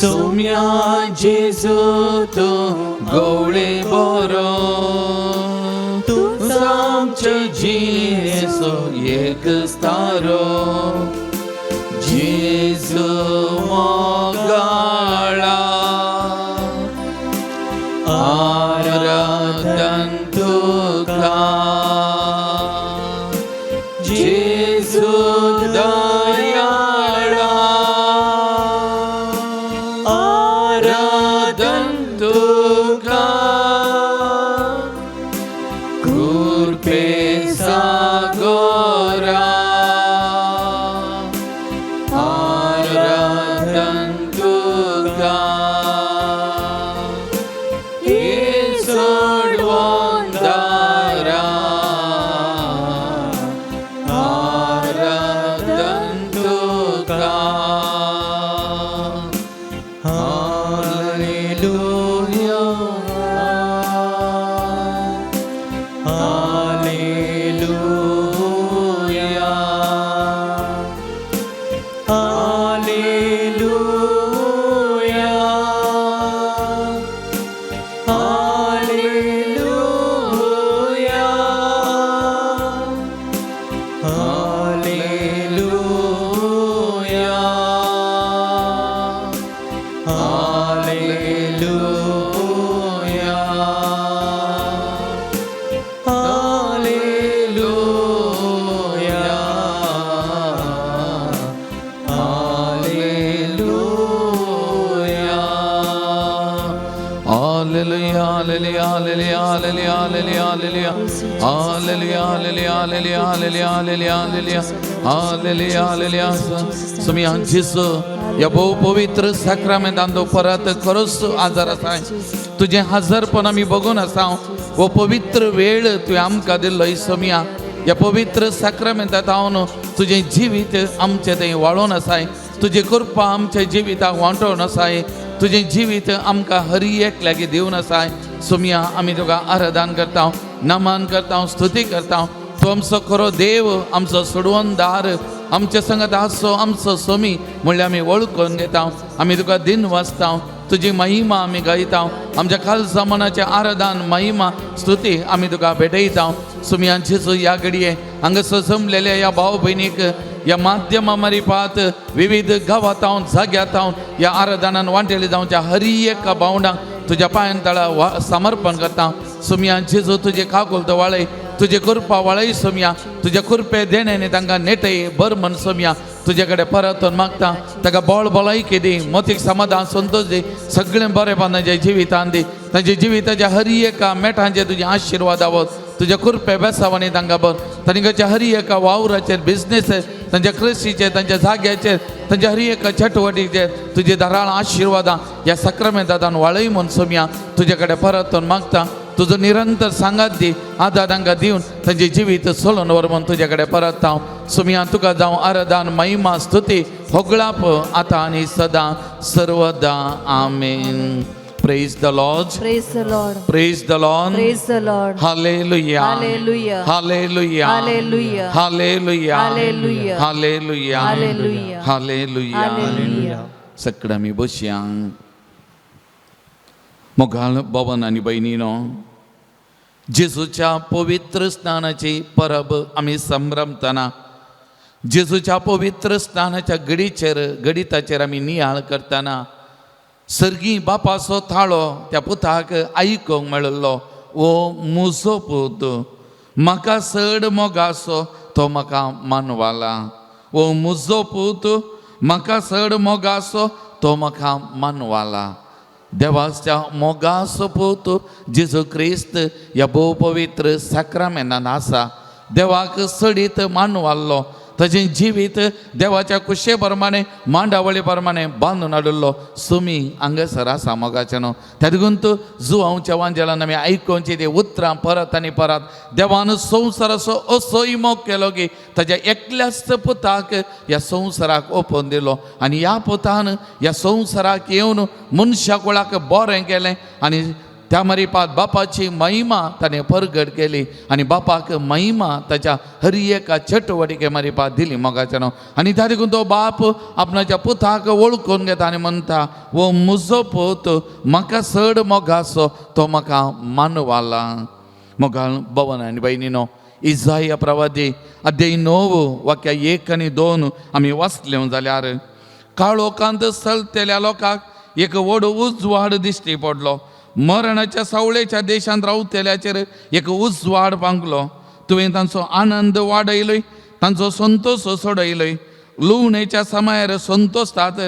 सोम्या जेजू तूं गवळे बरो तूंच आमचे जिणेचो एकच तारो जेजू मोगाळा आराधन तुका जेजू दयाळा Hallelujah. Hallelujah. Hallelujah. Hallelujah. Hallelujah, hallelujah, hallelujah, hallelujah, hallelujah, hallelujah. Hallelujah, hallelujah, hallelujah, hallelujah, hallelujah, hallelujah. Hallelujah, hallelujah. Sumi जेजू ह्या भोव पवित्र साक्रामेंतान तूं परत खरोच आजार आसाय तुजें हजरपण आमी बघून आसा हो पवित्र वेळ तुवें आमकां दिल्लो सोमिया ह्या पवित्र साक्रामेंतात हांव तुजें जिवीत आमचें थंय वाळोवन आसाय तुजी कृपा आमच्या जिविताक वांटोवन आसाय तुजें जिवीत आमकां हरी एक लागीं दिवन आसाय सोमिया आमी तुका आराधन करता नमन करता स्तुती करता. तूं आमचो खरो देव आमचो सोडवणदार आमच्या संगत आसचो आमचो सोमी म्हणल्यार आमी वळखून घेता. आमी तुका दिन वाचता तुजी महिमा आमी गायता. आमच्या खालसा मनाचें आराधन महिमा स्तुती आमी तुका भेटयता. सुमिया जेजू ह्या घडये हांगासर जमलेल्या ह्या भाव भयणीक ह्या माध्यमा मारिफात विविध गांवांत जाग्यांत ह्या आराधनान वांटेले जावच्या हरी एका भावंडांक तुज्या पांयान तळा समर्पण करता. सुमिया जेजू तुजे काकुलत वाळय तुजे कृपा वाळय सोमिया तुज्या कृपे देण्याने तांकां नेटय बर म्हण सोमिया तुजे कडेन परतून मागता. ताका बळ भलायकी दी मोतीक समाधान संतोश दी सगळें बरेपण तांच्या जिवितान दी तांच्या जिविताच्या हरी एका मेठांचे तुजे आशिर्वाद आवत तुज्या कृपे बेसावांनी तांकां बर तांच्या हरी एका वावराचेर बिजनेस तांच्या कृशीचेर तांच्या जाग्याचेर तांच्या हरी एका चटवटीचेर तुजे धाराळ आशिर्वादां ह्या सक्रमेंतान वाळय म्हण सोमिया तुजे कडेन परतून मागता. तुजो निरंतर सांगात दी आदार तांकां दिवन तांचें जिवीत चलोवन व्हर म्हूण तुजे कडेन परत हांव सुमिया तुका जावं आराधन महिमा स्तुती होगळाप आतां आनी सदां सर्वदा आमेन. Praise the Lord. Praise the Lord. Praise the Lord. Praise the Lord. Hallelujah. Hallelujah. Hallelujah. Hallelujah. Hallelujah. Hallelujah. Hallelujah. Hallelujah. Hallelujah. Hallelujah. सगळं आमी बसया. मोगाळ भवन आनी भयणीनो जेजूच्या पवित्र स्नानाची परब आमी संभ्रमतना जेजूच्या पवित्र स्नानाच्या घडीचेर गणिताचेर आमी नियाळ करतना सर्गी बापाचो थाळो त्या पुताक आयकूंक मेळिल्लो ओ म्हजो पूत म्हाका चड मोगाचो तो म्हाका मानवाला. ओ म्हजो पूत म्हाका चड मोगाचो तो म्हाका मानवाला. देवाच्या मोगाचो पूत जेजू क्रिस्त ह्या भोव पवित्र साक्रामेनान आसा. देवाक चडीत मानवाल्लो ताजें जिवीत देवाच्या कुशे प्रमाणे मांडावळी प्रमाणे बांदून हाडिल्लो सुमी हांगासर आसा मोगाचें न्हू. त्या देखून तूं जुवांवच्या वांजेलान आमी आयकोवची ती उतरां परत आनी परत देवान संवसाराचो असोय मोग केलो की ताज्या एकल्याच पुताक ह्या संवसाराक ओपोवन दिलो आनी ह्या पुतान ह्या संवसाराक येवन मनशा कुळाक बरें केलें आनी त्या मारिपात बापाची महिमा ताणें परगट केली आनी बापाक महिमा ताच्या हर एका चटवटिके मारिपात दिली मोगाचें न्हू. आनी त्या देखून तो बाप आपणाच्या पुताक वळखून घेता आनी म्हणटा वो म्हजो पूत म्हाका चड मोगाचो तो म्हाका मानवाला. मोगाळ भवन आनी भयणीनो इजाया प्रवादी अध्याय 9 वाक्या 1 आनी 2 आमी वाचले जाल्यार काळोखांत चलतल्या लोकांक एक व्हड उजवाड दिश्टी पडलो. मरणाच्या सावळेच्या देशांत रावतल्याचेर एक उजवाड पांगलो. तुवें तांचो आनंद वाडयलोय तांचो संतोश सोडयलोय. लुवणेच्या समायार संतोषतात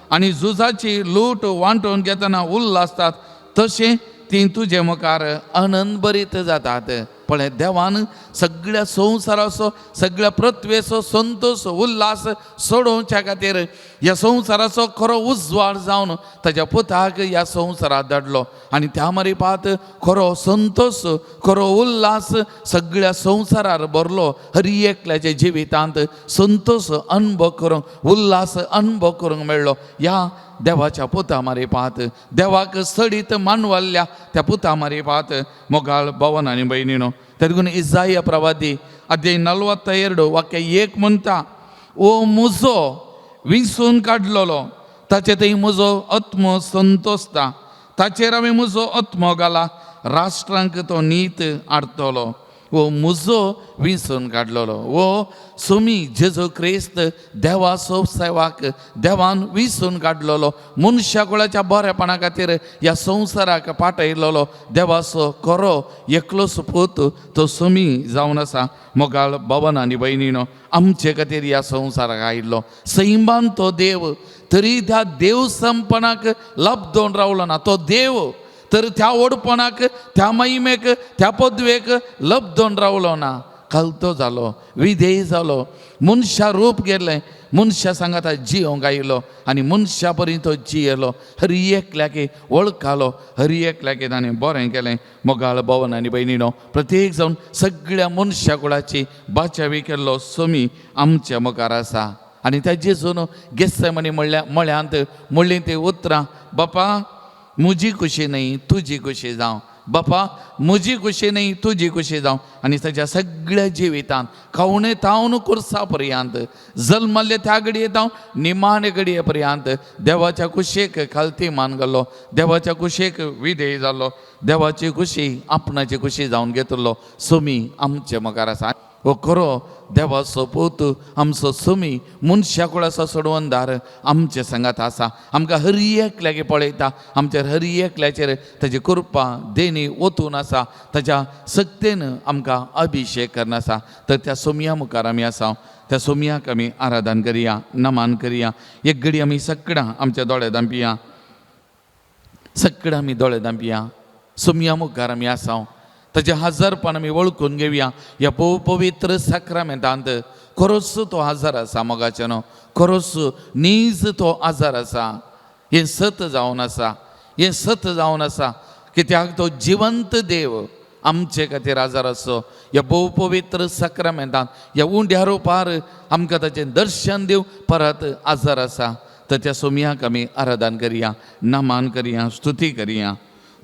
आनी झुजाची लूट वांटून घेतना उल्लासतात तशें ती तुजे मुखार आनंद भरीत जातात. पळय देवान सगळ्या संवसाराचो सगळ्या पृथ्वेचो संतोश उल्हास सोडोवच्या खातीर ह्या संवसाराचो खरो उजवाड जावन ताज्या पुताक ह्या संवसारात धाडलो आनी त्या मारिपात खरो संतोश खरो उल्हास सगळ्या संवसारार भरलो. हर एकल्याच्या जिवितांत संतोश अनुभव करूंक उल्हास अनुभव करूंक मेळ्ळो ह्या देवाच्या पुता मारिपात देवाक सडीत मानवल्ल्या त्या पुता मारिपात. मोगाळ भवन आनी भयणीनो त्या देखून इजाया प्रवादी अध्याय 42 वाक्य 1 म्हणटा ओ म्हजो विंचून काडलेलो ताचे थंय म्हजो आत्मो संतोषता ताचेर हांवें म्हजो आत्मो घाला राष्ट्रांक तो नीत हाडटलो. वो मुजो विंचून काडलेलो वो सुमी जेजू क्रिस्त देवाचो सेवाक देवान विंचून काडलेलो मनशा कुळाच्या बरेपणा खातीर ह्या संवसाराक पाठयलेलो देवाचो खरो एकलोच पूत तो सुमी जावन आसा. मोगाळ बाबान आनी भयणीनो, आमचे खातीर ह्या संवसाराक आयिल्लो सैमान तो देव, तरी त्या देव संपणाक लब्दोन रावलो ना. तो देव तर त्या व्हडपणाक, त्या महिमेक, त्या पदवेक लब्दोन रावलो ना. खालतो जालो, विधेय जालो, मनशा रूप गेलें, मनशा सांगाता जियोंक आयलो आनी मनशा परी तो जियेलो. हर एकल्याक वळखालो, हर एकल्याक ताणें बरें केलें. मोगाळ भवन आनी भयणीनो, प्रत्येक जावन सगळ्या मनशा कुळाची बाचावी केल्लो सोमी आमच्या मुखार आसा. आनी त्या जेजून गेस्सेमनी म्हणल्या मळ्यांत म्हणलीं ती उतरां, बापा म्हजी खुशी न्हय तुजी खुशी जावं, बापा म्हजी खुशी न्हय तुजी खुशी जावं. आनी ताच्या सगळ्या जिवितांत खवणे तावन कुर्सा पर्यंत, जल्मल्ले त्या घडये तावन निमाणे घडये पर्यंत देवाच्या कुशेक खालती मान घालो, देवाच्या कुशेक विधेय जालो, देवाची खुशी आपणाची खुशी जावन घेतलो सोमी आमचे मुखार आसा. हो खरो देवाचो पूत आमचो सुमी मनशा कुळाचो सोडवणदार आमचे सांगात आसा. आमकां हर एकल्याक पळयता, आमचेर हर एकल्याचेर ताजी कृपा देणी ओतून आसा, ताज्या सक्तेन आमकां अभिशेक करून आसा. तर त्या सोमया मुखार आमी आसा, त्या सोमयाक आमी आराधन करया, नमान करया. एक घडी आमी सगळां आमच्या दोळे धांपिया, सगळां आमी दोळे धांपिया. सोमया मुखार आमी आसा, ताजें हजारपण आमी वळखून घेवया. ह्या भोव पवित्र साक्रामेंतांत खरोच तो आजार आसा मोगाचें न्हू, खरोच नीज तो आजार आसा. हें सत जावन आसा, हें सत जावन आसा, कित्याक तो जिवंत देव आमचे खातीर आजार आसो. ह्या भोव पवित्र साक्रामेंतांत ह्या उंड्या रुपार आमकां ताचें दर्शन दिवं परत आजार आसा. तर त्या सोमयाक आमी आराधन करया, नमान करया, स्तुती करया.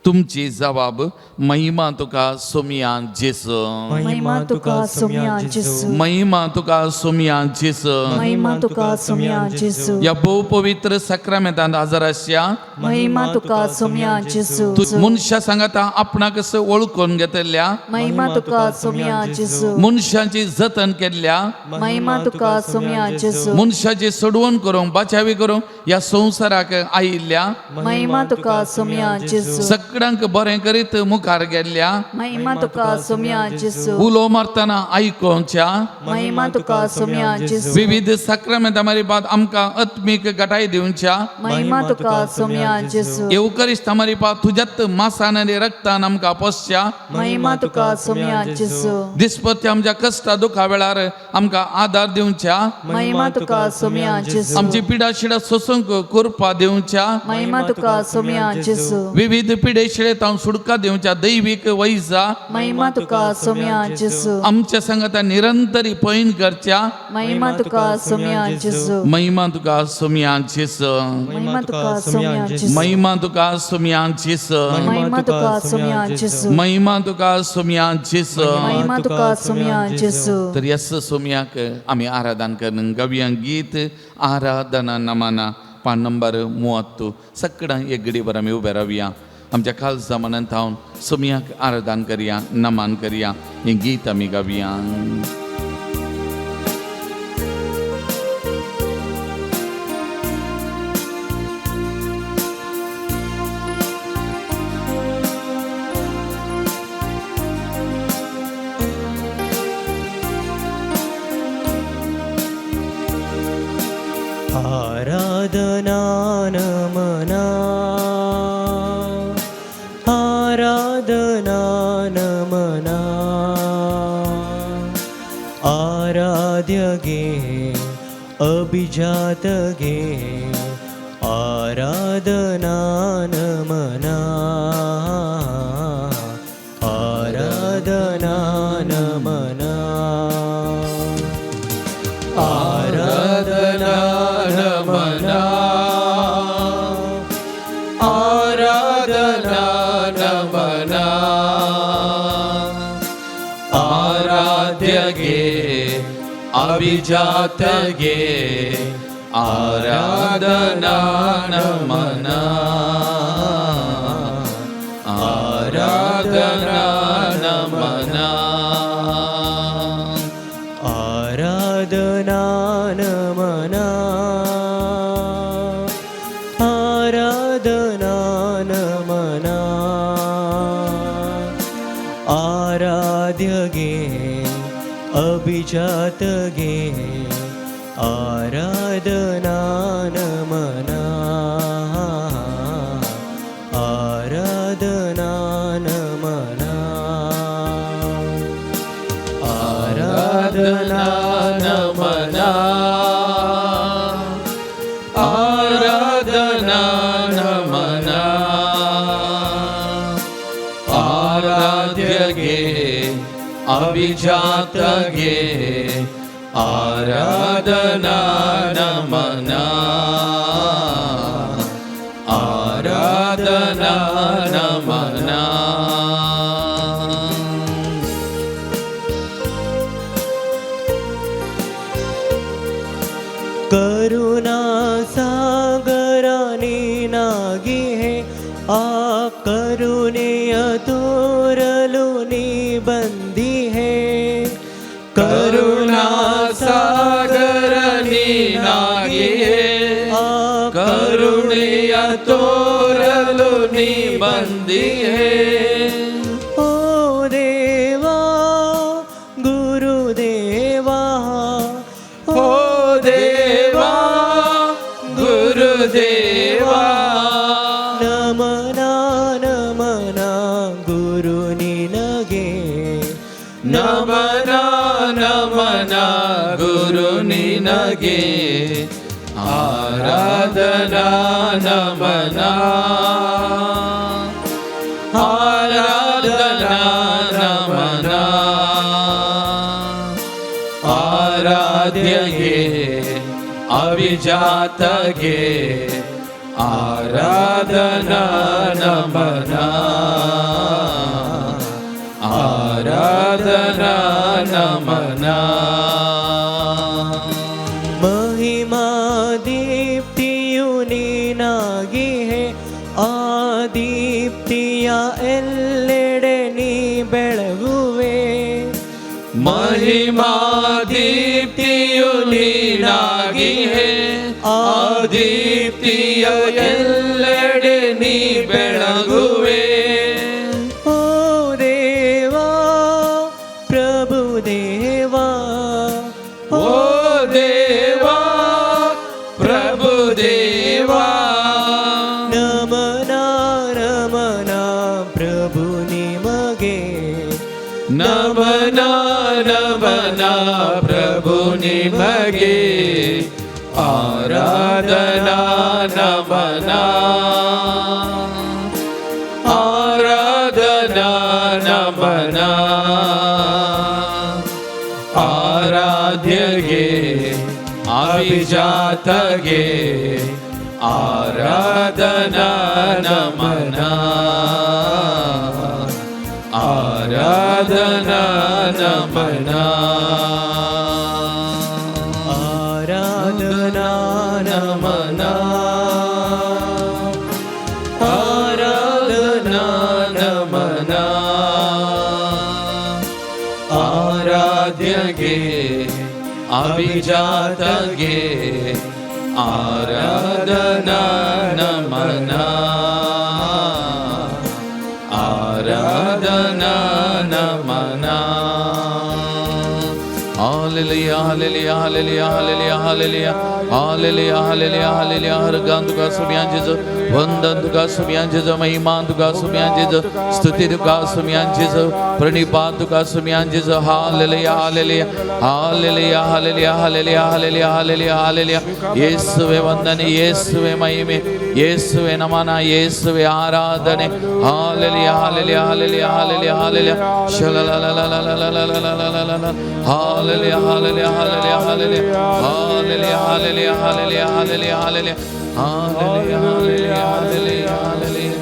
तुमची जबाब महिमा तुका सोमया जेजू, महिमा तुका सोमया जेजू, महिमा तुका सोमया जेजू. महिमा तुका सोमया जेजू, ह्या भोव पवित्र साक्रामेंतांत हजर आसया महिमा तुका सोमया जेजू, तूं मनशा सांगाता आपणाक कसो वळखून घेतल्या, महिमा तुका सोमया जेजू, मनशाची जतन केल्ल्या, महिमा तुका सोमया जेजू, मनशाची सोडवण करूंक बाचावी करूंक ह्या संवसाराक आयिल्ल्या, महिमा तुका सोमया जेजू, सगळ्यांक बरें करीत मुखार गेल्ल्या, महिमा तुका सोमया जेजू, उलो मारतना आयकोवच्या, महिमा तुका सोमया जेजू, विविध साक्रामेंतां मारी आमकां आत्मीक गटाय दिवच्या, महिमा तुका सोमया जेजू, येवकरिश्ता मारी तुज्यात मासान आनी रक्तान आमकां पोसच्या, महिमा तुका सोमया जेजू, दिसपत्या आमच्या कश्टा दुखा वेळार आमकां आदार दिवच्या, महिमा तुका सोमया जेजू, आमची पिडा शिडा सोसूंक कृपा दिवच्या, महिमा तुका सोमया जेजू, विविध पिडे शिडे तावन सुडका दिवच्या दैवीक वैजा, महिमा तुका सोमया जेजू, आमच्या संगता निरंतरी पैन करच्या, महिमा तुका सोमया जेजू, महिमा तुका सोमया जेजू, महिमा तुका सोमया जेजू, महिमा तुका सोमया जेजू, महिमा तुका सोमया जेजू, महिमा तुका सोमया जेजू. महिमा तुका सोमया जेजू. तर यस सोमयाक आमी आराधन करून गवया गीत आराधना नमना पान नंबर 30. सगळ्यां एक घडीभर आमी उबे रावया, आमच्या खालसा मनान थावन सोमयाक आराधन करया, नमन करया. हें गीत आमी गावया. आराधना नमना, आराधना नमना, आराध्य गे अभिजात गे, आराधना नमना, आराधना नमना, आराधना नमना, आराधना नमना, आराध्य गे अभिजात गे, आराधना नमना, आराधना नमना. आराधना नमना आराधना नमना आराध्य गे अभिजात गे आराधना नमना आराधना नमना आराधना नमना आराधना नमना आराध्य गे अभिजात गे आराधना नमना आराधना नमना. करुणा सागराने नागी हे आ करुणेय तोरलो बंदी हे करुणा सागरनी नागी हे आ करुणेय तोरलो बंदी हे. ओ देवा गुरुदेवा ओ देवा गुरुदेवा नमना नमना गुरु निनगे नमना नमना गुरु निनगे आराधना नमना आराधना नमना आराध्य गे अभिजात गे आराधना नमना आराधना नमना. महिमा दीप्तियु ನೀನಾಗಿ ಹೇ ಆ ದೀಪ್ತಿಯ ಎಲ್ಲೆಡೆ ನೀ ಬೆಳಗುವೆ महिमा दीप्तिಯು ನೀನಾಗಿ ಹೇ ಆ ದೀಪ್ತಿಯ ಎಲ್ಲೆಡೆ ನೀ ಬೆಳಗುವೆ. ಓ ದೇವಾ ಪ್ರಭು ದೇವಾ ಓ ದೇವಾ ಪ್ರಭು ದೇವಾ ನಮನ ನಮನ ಪ್ರಭು ನಿಮಗೆ ನಮನ ನಮನ ಪ್ರಭು ನಿಮಗೆ ಆರಾಧನಾ ನಮನ ಆರಾಧನಾ ನಮನ ಆರಾಧ್ಯಗೆ ಅಭಿಜಾತಗೆ ಆರಾಧನಾ ನಮನ ಆರಾಧನಾ ನಮನ. ಆರಾಧನಾ ನಮನ ಆರಾಧನಾ ನಮನ ಆರಾಧ್ಯಗೆ ಅಭಿಜಾತಗೆ ಆರಾಧನಾ ನಮನ ಆರಾಧನಾ ನಮನ. Hallelujah, hallelujah, hallelujah, hallelujah, hallelujah, hallelujah, hallelujah, hallelujah. हरगान तुका सुम्यान जेजू, वंदन तुका सुम्यान जेजू, महिमान तुका सुम्यान जेजू, स्तुती तुका सुम्यान जेजू, प्रणिपात तुका सुम्यान जेजू. Hallelujah, hallelujah, hallelujah, hallelujah, hallelujah, hallelujah, hallelujah, hallelujah. ಯೇಸುವೆ ವಂದನೆ, ಯೇಸುವೆ ಮಹಿಮೆ, ಯೇಸುವೆ ನಮನ, ಯೇಸುವೆ ಆರಾಧನೆ. Hallelujah, hallelujah, hallelujah, hallelujah, hallelujah. ಶಲಲಲಲಲಲಲಲಲಲಲಲಲ. Hallelujah, hallelujah, hallelujah, hallelujah, hallelujah, hallelujah, hallelujah, hallelujah, hallelujah, hallelujah, hallelujah, hallelujah, hallelujah.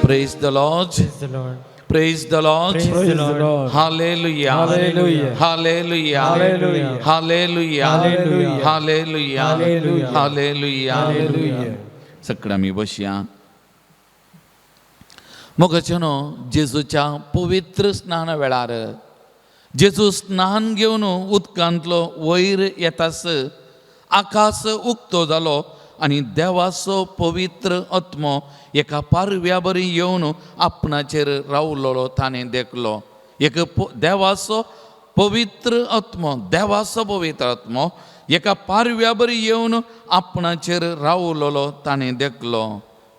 Praise the Lord. Praise the Lord. Praise the Lord. Praise the Lord. Hallelujah. Hallelujah. Hallelujah. Hallelujah. Hallelujah. Hallelujah. Hallelujah. Hallelujah. Hallelujah. Hallelujah. सगळ्या आमी बसया. मोगाचेनो जेजूच्या पवित्र स्नाना वेळार जेजू स्नान घेवन उदकांतलो वयर येतास आकाश उक्तो जालो आनी देवाचो पवित्र आत्मो एका पारव्या बरी येवन आपणाचेर रावलोलो ताणें देखलो. एक देवाचो पवित्र आत्मो, देवाचो पवित्र आत्मो एका पारव्या बरी येवन आपणाचेर रावलोलो ताणें देखलो.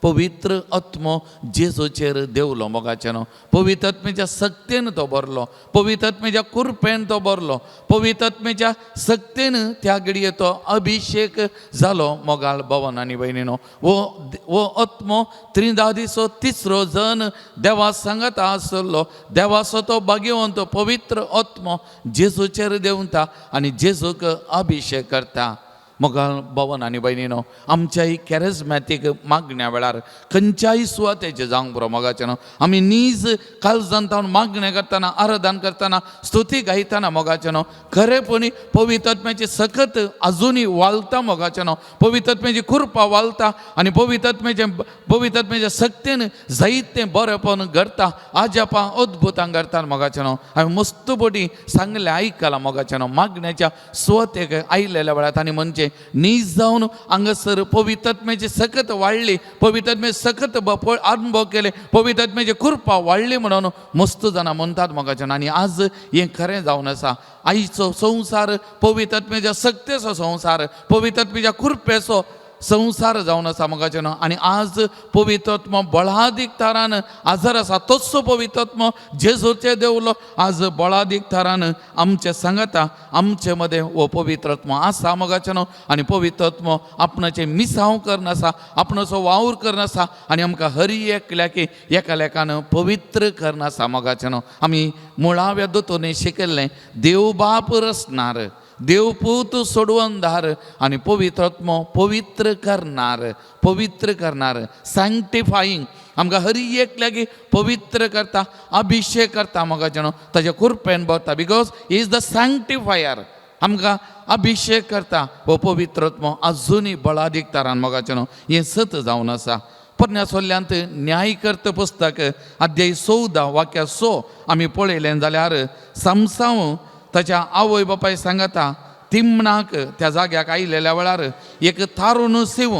पवित्र आत्मो जेजूचेर देवलो मोगाचें न्हू. पवित्र आत्म्याच्या सक्तेन तो भरलो, पवित्र आत्म्याच्या कुरपेन तो भरलो, पवित्र आत्म्याच्या सक्तेन त्या घडये तो अभिशेक जालो. मोगाळ भवन आनी भयणीनो, वो वो आत्मो त्रिदादीचो तिसरो जन देवा सांगाता आसलो. देवाचो तो भाग्यवंत पवित्र आत्मो जेजूचेर देंवता आनी जेजूक अभिशेक करता. मोगाळ भवन आनी भयणीनो, आमच्याय कॅरेजमॅटीक मागण्या वेळार खंयच्याय सुवातेचेर जावंक पुरो मोगाचें न्हू, आमी नीज काळजान तावन मागणें करतना, आराधन करतना, स्तुती गायतना मोगाचें न्हू, खरेपणी पवित्र आत्म्याची सकत आजुनूय वालता मोगाचें न्हू, पवित्र आत्म्याची कृपा वालता आनी पवित्र आत्म्याच्या सक्तेन जायतें बरेंपण घडता, आजापां अद्भुतां घडटा मोगाचें न्हू. हांवें मस्त पटी सांगलें आयकलां मोगाचें न्हू. मागण्याच्या सुवातेक आयलेल्या वेळार तांणी म्हणचें नीज जावन हांगासर पवित्र आत्म्याची सकत वाडली, पवित्र आत्म्याची सकत अनुभव केले, पवित्र आत्म्याची कृपा वाडली म्हणून मस्त जाणां म्हणटात मोगाचें. आनी आज हें खरें जावन आसा. आयचो संवसार पवित्र आत्म्याच्या सक्तेचो संवसार, पवित्र आत्म्याच्या कृपेचो संवसार जावन आसा मोगाचें न्हू. आनी आज पवित्र आत्मो बळादीक थारान आजर आसा. तोच पवित्र आत्मो जेजूचे देवलो आज बळादीक थारान आमचे सांगाता, आमचे मदें हो पवित्र आत्मो आसा मोगाचें न्हू. आनी पवित्र आत्मो आपणाचें मिसांव करून आसा, आपणाचो वावर करून आसा आनी आमकां हरी एकल्याक एकालेकान पवित्र करून आसा मोगाचें न्हू. आमी मुळाव्या दोतोनी शिकयल्लें, देव बाप रचणार, देवपूत सोडवणदार आनी पवित्र आत्मो पवित्र करणार, पवित्र करणार, सँक्टिफाईंग. आमकां हरी एकल्याक पवित्र करता, अभिशेक करता मोगाचें न्हू, ताच्या कुरपेन भरता, because he is the sanctifier. आमकां अभिशेक करता हो पवित्र आत्मो आजुनूय बळादीक तारान मोगाचें न्हू. हें सत जावन आसा. पोरण्या सोल्ल्यांत न्यायकर्त पुस्तक अध्याय 14 वाक्या 6 आमी पळयलें जाल्यार समसांव ताच्या आवय बापाय सांगता तिमणाक त्या जाग्याक आयलेल्या वेळार एक तारून सेव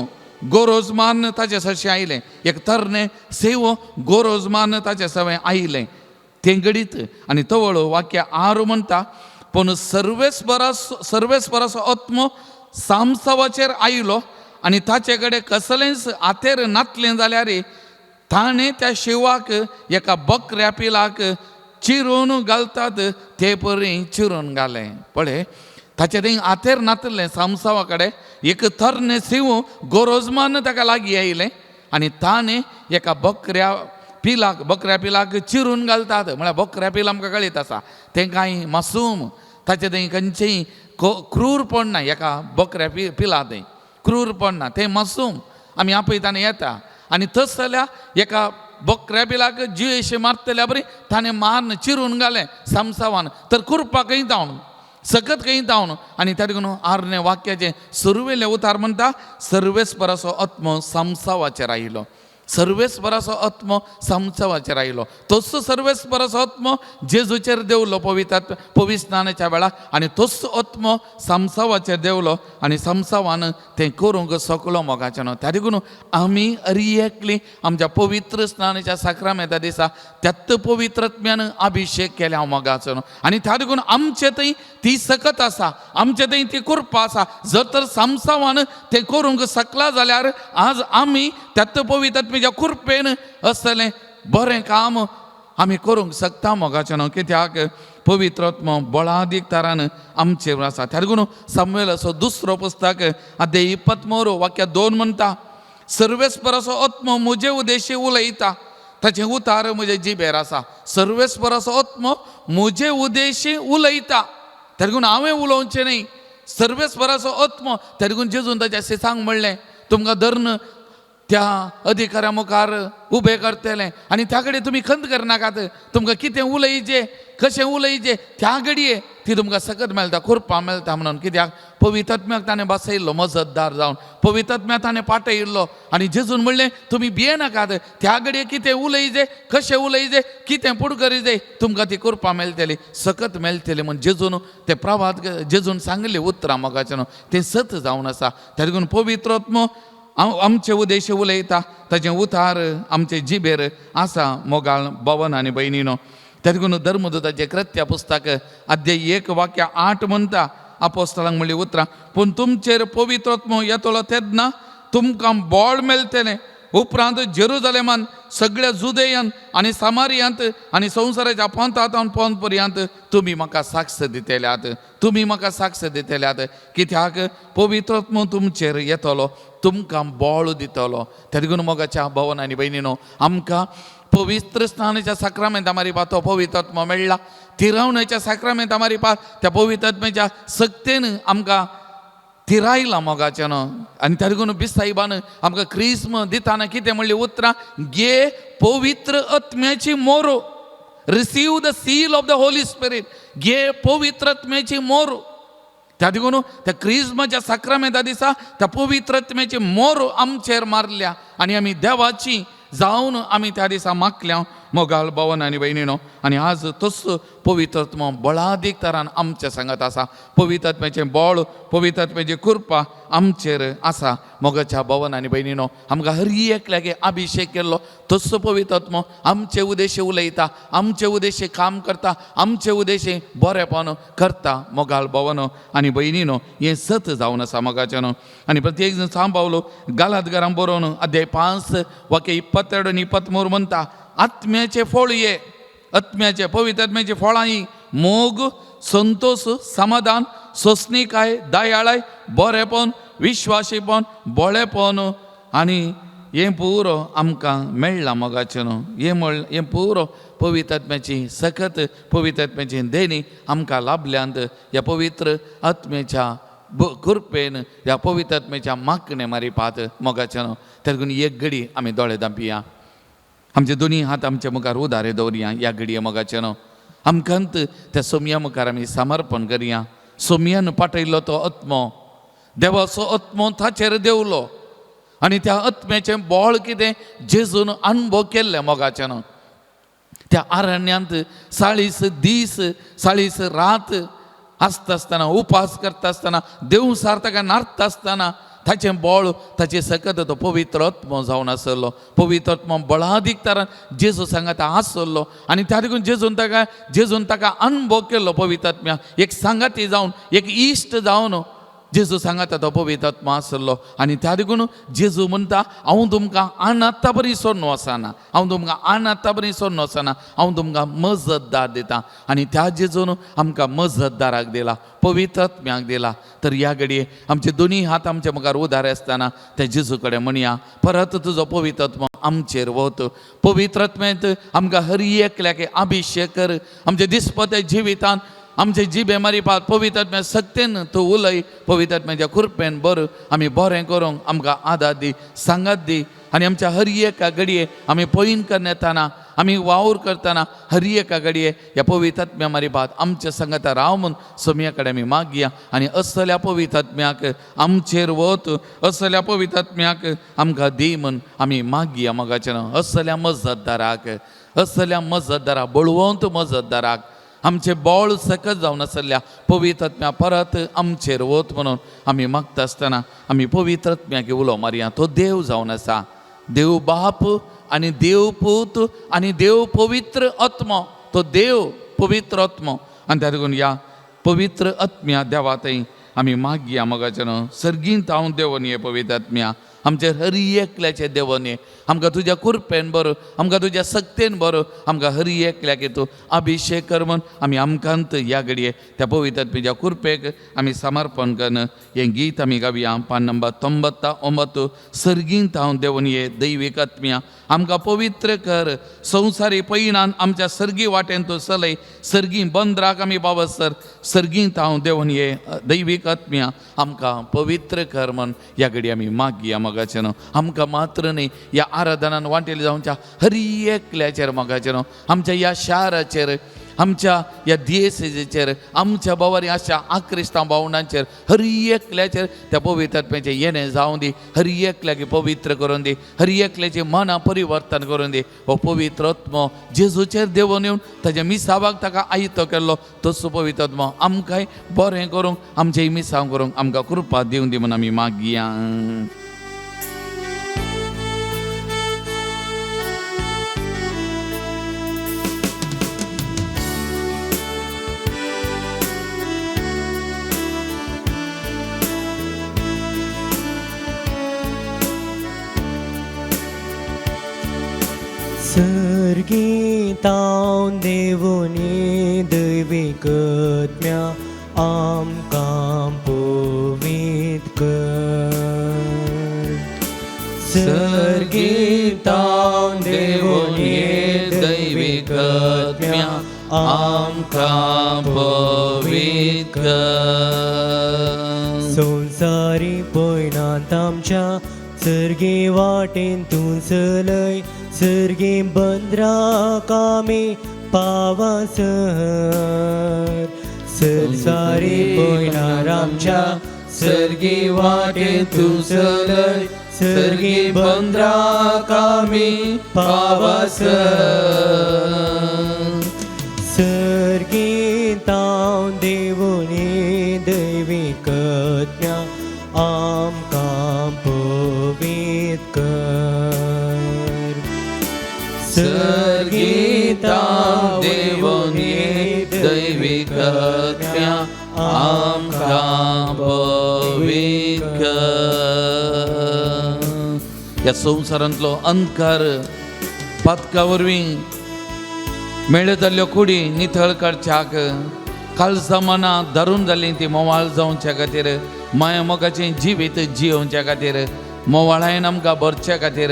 गोरोज मारून ताचे सरशीं आयलें, एक तरणे सेव गोरोज मारून ताचे सवें आयलें तें घडीत. आनी तवळ वाक्य 6 म्हणटा, पूण सर्वेस्पराचो आत्मो सामसावाचेर आयलो आनी ताचे कडेन कसलेंच आतेर नातलें जाल्यार ताणें त्या शिवाक एका बकऱ्या पिलाक चिरून घालतात ते परी चिरून घालें. पळय ताचे थंय आतेर नातलें सामसावा कडेन, एक तरणे शिव गोरोज मारून ताका लागीं आयलें आनी ताणें एका बकऱ्या पिलाक चिरून घालतात. म्हळ्यार बकऱ्या पील आमकां कळीत आसा तें कांय मासूम, ताचे थंय खंयचेय क्रूरपण ना, एका बकऱ्या पिला थंय क्रूरपण ना, तें मासूम आमी आपयताना येता. आनी तस जाल्यार एका बकऱ्या पिलाक जिवेशे मारतल्या बरी ताणें मारून चिरून घालें सामसावान, तर कृपा खंय जावन सकत खंय जावन. आनी त्या देखून आरणे वाक्याचें सुरवेलें उतार म्हणटा, सर्वेस्पराचो आत्मो सामसावाचेर आयलो, सर्वेस्पराचो आत्मो सामसावाचेर आयलो. तोच सर्वेस्पराचो आत्मो जेजूचेर देवलो पवित्र पविस्नानाच्या वेळार आनी तोच आत्मो सामसावाचेर देवलो आनी सामसावान तें करूंक सकलो मोगाचें न्हू. त्या देखून आमी अरी एकली आमच्या पवित्र स्नानाच्या साक्रामेंता दिसा त्यात पवित्र आत्म्यान अभिशेक केल्या हांव मोगाचो न्हू. आनी त्या देखून आमचे थंय ती सकत आसा, आमचे थंय ती कृपा आसा. जर तर सामसावान तें करूंक सकला जाल्यार आज आमी त्यात पवित्र आत्म्याच्या कृपेन असलें बरें काम आमी करूंक शकता मोगाचें न्हू. कित्याक पवित्र आत्मो बळादीक तारान आमचेर आसा. त्या देखून सामुएलाचो दुसरो पुस्तक अध्याय 23 वाक्य 2 म्हणटा, सर्वेस्पराचो आत्मो म्हजे उदेशी उलयता, ताचें उतार म्हजे जिबेर आसा. सर्वेस्पराचो आत्मो म्हजे उदेशी उलयता, त्या देखून हांवें उलोवचें न्ही, सर्वेस्पराचो आत्मो. त्या देखून जेजून ताच्या शिसांक म्हणलें, तुमकां धरून त्या अधिकाऱ्या मुखार उबें करतलें आनी त्या कडेन तुमी खंत करनाकात, तुमकां कितें उलयचें कशें उलयचें त्या घडये ती तुमकां सकत मेळटा, कृपा मेळटा म्हणून. कित्याक पवित्र आत्म्याक ताणें बसयल्लो मजतदार जावन, पवित्र आत्म्या ताणें पाटयिल्लो आनी जेजून म्हणलें तुमी भियेनाकात, त्या घडये कितें उलयजे, कशें उलयजे, कितें पुडकरीजे, तुमकां ती कृपा मेळटली, सकत मेळटली म्हूण जेजून ते प्रवाद जेजून सांगले उतरां मोगाचें न्हू तें सत जावन आसा. त्या देखून पवित्र आत्मो आमचे उद्देश उलयता, ताचें उतार आमचे जिबेर आसा मोगाळ भवन आनी भयणीनो. त्या देखून धर्मदूताचें कृत्य पुस्तक अध्याय 1 वाक्य 8 म्हणटा आपोस्तलांक म्हणली उतरां, पूण तुमचेर पवित्र आत्मो येतलो तेन्ना तुमकां बळ मेळटलें, उपरांत जेरुजलेमान सगळ्या जुदेयान आनी सामारियांत आनी संवसाराच्या पोंतांत पोंत पर्यंत तुमी म्हाका साक्ष दितल्यात, तुमी म्हाका साक्ष दितल्यात. कित्याक पवित्र आत्मो तुमचेर येतलो, तुमकां बळ दितलो. त्या देखून मोगाच्या भवन आनी भयणीनो, आमकां पवित्र स्नानाच्या साक्रामेंता मारिपा तो पवित्र आत्मो मेळ्ळा, तिरावण्याच्या साक्रामेंता मारिपा त्या पवित्र आत्म्याच्या सक्तेन आमकां तिरायला मोगाचें न्हू. आनी त्या देखून बिसाईबान आमकां क्रिस्म दिताना कितें म्हणली उतरां, घे पवित्र आत्म्याची मोरो, receive the seal of the Holy Spirit, घे पवित्र आत्म्याची मोरो. त्या देखून त्या क्रिस्माच्या साक्रामेंता दिसा त्या पवित्र आत्म्याची मोरो आमचेर मारल्या आनी आमी देवाची जावन आमी त्या दिसा मागल्या मोगाल भवन आनी भयणीनो. आनी आज तोच पवित्र आत्मो बळादीक तरान आमच्या सांगात आसा, पवित्र आत्म्याचें बळ, पवित्र आत्म्याची कृपा आमचेर आसा. मोगाच्या भवन आनी भयणीनो, आमकां हर एकल्याक अभिशेक केल्लो तोच पवित्र आत्मो आमचे उद्देश उलयता, आमचे उद्देश काम करता, आमचे उद्देश बरेपण करता. मोगाल भवन आनी भयणीनो, हें सत जावन आसा मोगाचें न्हू. आनी प्रत्येक जण सांबावलो गालादगारां बरोवन अध्याय 5 वाक्य 22 आनी 23 म्हणटा, आत्म्याचे फळ ये, आत्म्याचे पवित्र आत्म्याचे फळां ही मोग, संतोष, समाधान, सोंसणीकाय, दयाळाय, बरेपण, विश्वासीपण, बोळेपण. आनी हें पुरो आमकां मेळ्ळां मोगाचें न्हू. हें म्हळ हें पुरो पवित्र आत्म्याची सकत, पवित्र आत्म्याची देणी आमकां लाभल्यांत ह्या पवित्र आत्म्याच्या कृपेन, ह्या पवित्र आत्म्याच्या मागणे मारिपात मोगाचें न्हू. त्या देखून एक घडी आमी दोळे धांपया, आमचे दोनी हात आमच्या मुखार उदारे दवरया ह्या घडये मोगाचें न्हू. आमकां त्या सोमया मुखार आमी समर्पण करया. सोमयान पाटयल्लो तो आत्मो, देवाचो आत्मो ताचेर देवलो आनी त्या आत्म्याचें बळ कितें जेजून अनुभव केल्लें मोगाचें न्हू. त्या अरण्यांत 40 दीस 40 रात आसता आसतना, उपास करता आसतना, देवसार ताका नारता आसतना ताचें बळ, ताचें सकत तो पवित्र आत्मो जावन आसलो. पवित्र आत्मो बळादीक तरान जेजू सांगाता आसलो आनी त्या देखून जेजून ताका अनुभव केल्लो पवित्र आत्म्या एक सांगाती जावन, एक इश्ट जावन जेजू सांगाता तो पवित्र आत्मो आसलो. आनी त्या देखून जेजू म्हणटा, हांव तुमकां अनाथा बरी सोडून वचना, हांव तुमकां अनाथा बरी सोडून वचना, हांव तुमकां मजतदार दिता. आनी त्या जेजून आमकां मजतदाराक दिला, पवित्र आत्म्याक दिला. तर ह्या घडये आमचे दोनी हात आमच्या मुखार उदारे आसतना त्या जेजू कडेन म्हणया, परत तुजो पवित्र आत्मो आमचेर वत, पवित्र आत्म्यांत आमकां हर एकल्याक अभिशेक कर, आमच्या दिसपत्या जिवितान आमचे जिबे मारिपात पवित्र आत्म्या सक्तेन तूं उलय, पवित्र आत्म्याच्या कृपेन बरें आमी बरें करूंक आमकां आदार दी, सांगात दी. आनी आमच्या हर एका घडये आमी पयन करता, आमी वावर करतना हर एका घडये ह्या पवित्र आत्म्या मारिपात आमच्या सांगाता राव म्हूण सोमया कडेन आमी मागया. आनी असल्या पवित्र आत्म्याक आमचेर वत, असल्या पवित्र आत्म्याक आमकां दी म्हूण आमी मागया मोगाचें न्हू. असल्या मजतदाराक, असल्या मजतदाराक, बळवंत मजतदाराक आमचें बळ सकत जावन आसल्या पवित्र आत्म्या परत आमचेर वत म्हणून आमी मागता आसतना आमी पवित्र आत्म्याक उलो मारया. तो देव जावन आसा, देव बाप आनी देव पूत आनी देव पवित्र आत्मो, तो देव पवित्र आत्मो. आनी त्या देखून ह्या पवित्र आत्म्या देवा थंय आमी मागया मोगाचें न्हू. सर्गींत हांव देवन ये पवित्र आत्म्या, आमचे हर एकल्याचे देवन ये, आमकां तुज्या कृपेन बरो, आमकां तुज्या सक्तेन बरो, आमकां हर एकल्याक तूं अभिशेक कर म्हूण आमी आमकांत ह्या घडये त्या पवित्र आत्म्याच्या कृपेक आमी समर्पण करून हें गीत आमी गावया. पान नंबर 99 सर्गींत हांव देवन ये दैवीक आत्म्या, आमकां पवित्र कर, संवसारी पयणान आमच्या सर्गी वाटेन तूं चलय, सर्गी बंदराक आमी पावसर सर्गींत हांव देवन ये दैवीक आत्म्या, आमकां पवित्र कर म्हूण ह्या घडये आमी मागया मोगाचें न्हू. आमकां मात्र न्ही ह्या आराधनान वांटेली जावच्या हर एकल्याचेर मोगाचें न्हू, आमच्या ह्या शाराचेर, आमच्या ह्या दियेसेचेर आमच्या भावारी आशा आक्रिस्तांव भावंडांचेर हर एकल्याचेर त्या पवित्र आत्म्याचें येणें जावं दी. हर एकल्याक पवित्र करून दी. हर एकल्याचें मनां परिवर्तन करून दी. हो पवित्र आत्मो जेजूचेर देवून येवन ताच्या मिसावाक ताका आयतो केल्लो तसो पवित्र आत्मो आमकांय बरें करूंक आमचें मिसांव करूंक आमकां कृपा दिवं दी म्हूण आमी मागया. सर्गीतां देवुनी दैवीक आत्म्या आमकां पवित्र कर. सर्गीतां देवुनी दैवीक आत्म्या आमकां पवित्र कर. संवसारी पयणांत आमच्या सर्गी वाटेन तूं चलय. सर्गी बंदराक आमी पावसर. संवसारी पयणार आमच्या सर्गी वाटेन तूं चलय. सर्गी बंदराक आमी पावसर. सर्गीतां देवुनी दैवीक आत्म्या आमकां पवित्र कर. सर्गीतां देवुनी दैवीक आत्म्या आमकां पवित्र कर. ह्या संवसारांतलो अंधकार पातका वरवीं मेळत जाल्ल्यो कुडी नितळ काडच्याक काळजा मनां दारून जालीं ती मोवाळ जावच्या खातीर माया मोगाचें जिवीत जियोवच्या खातीर मोवाळायन आमकां भरच्या खातीर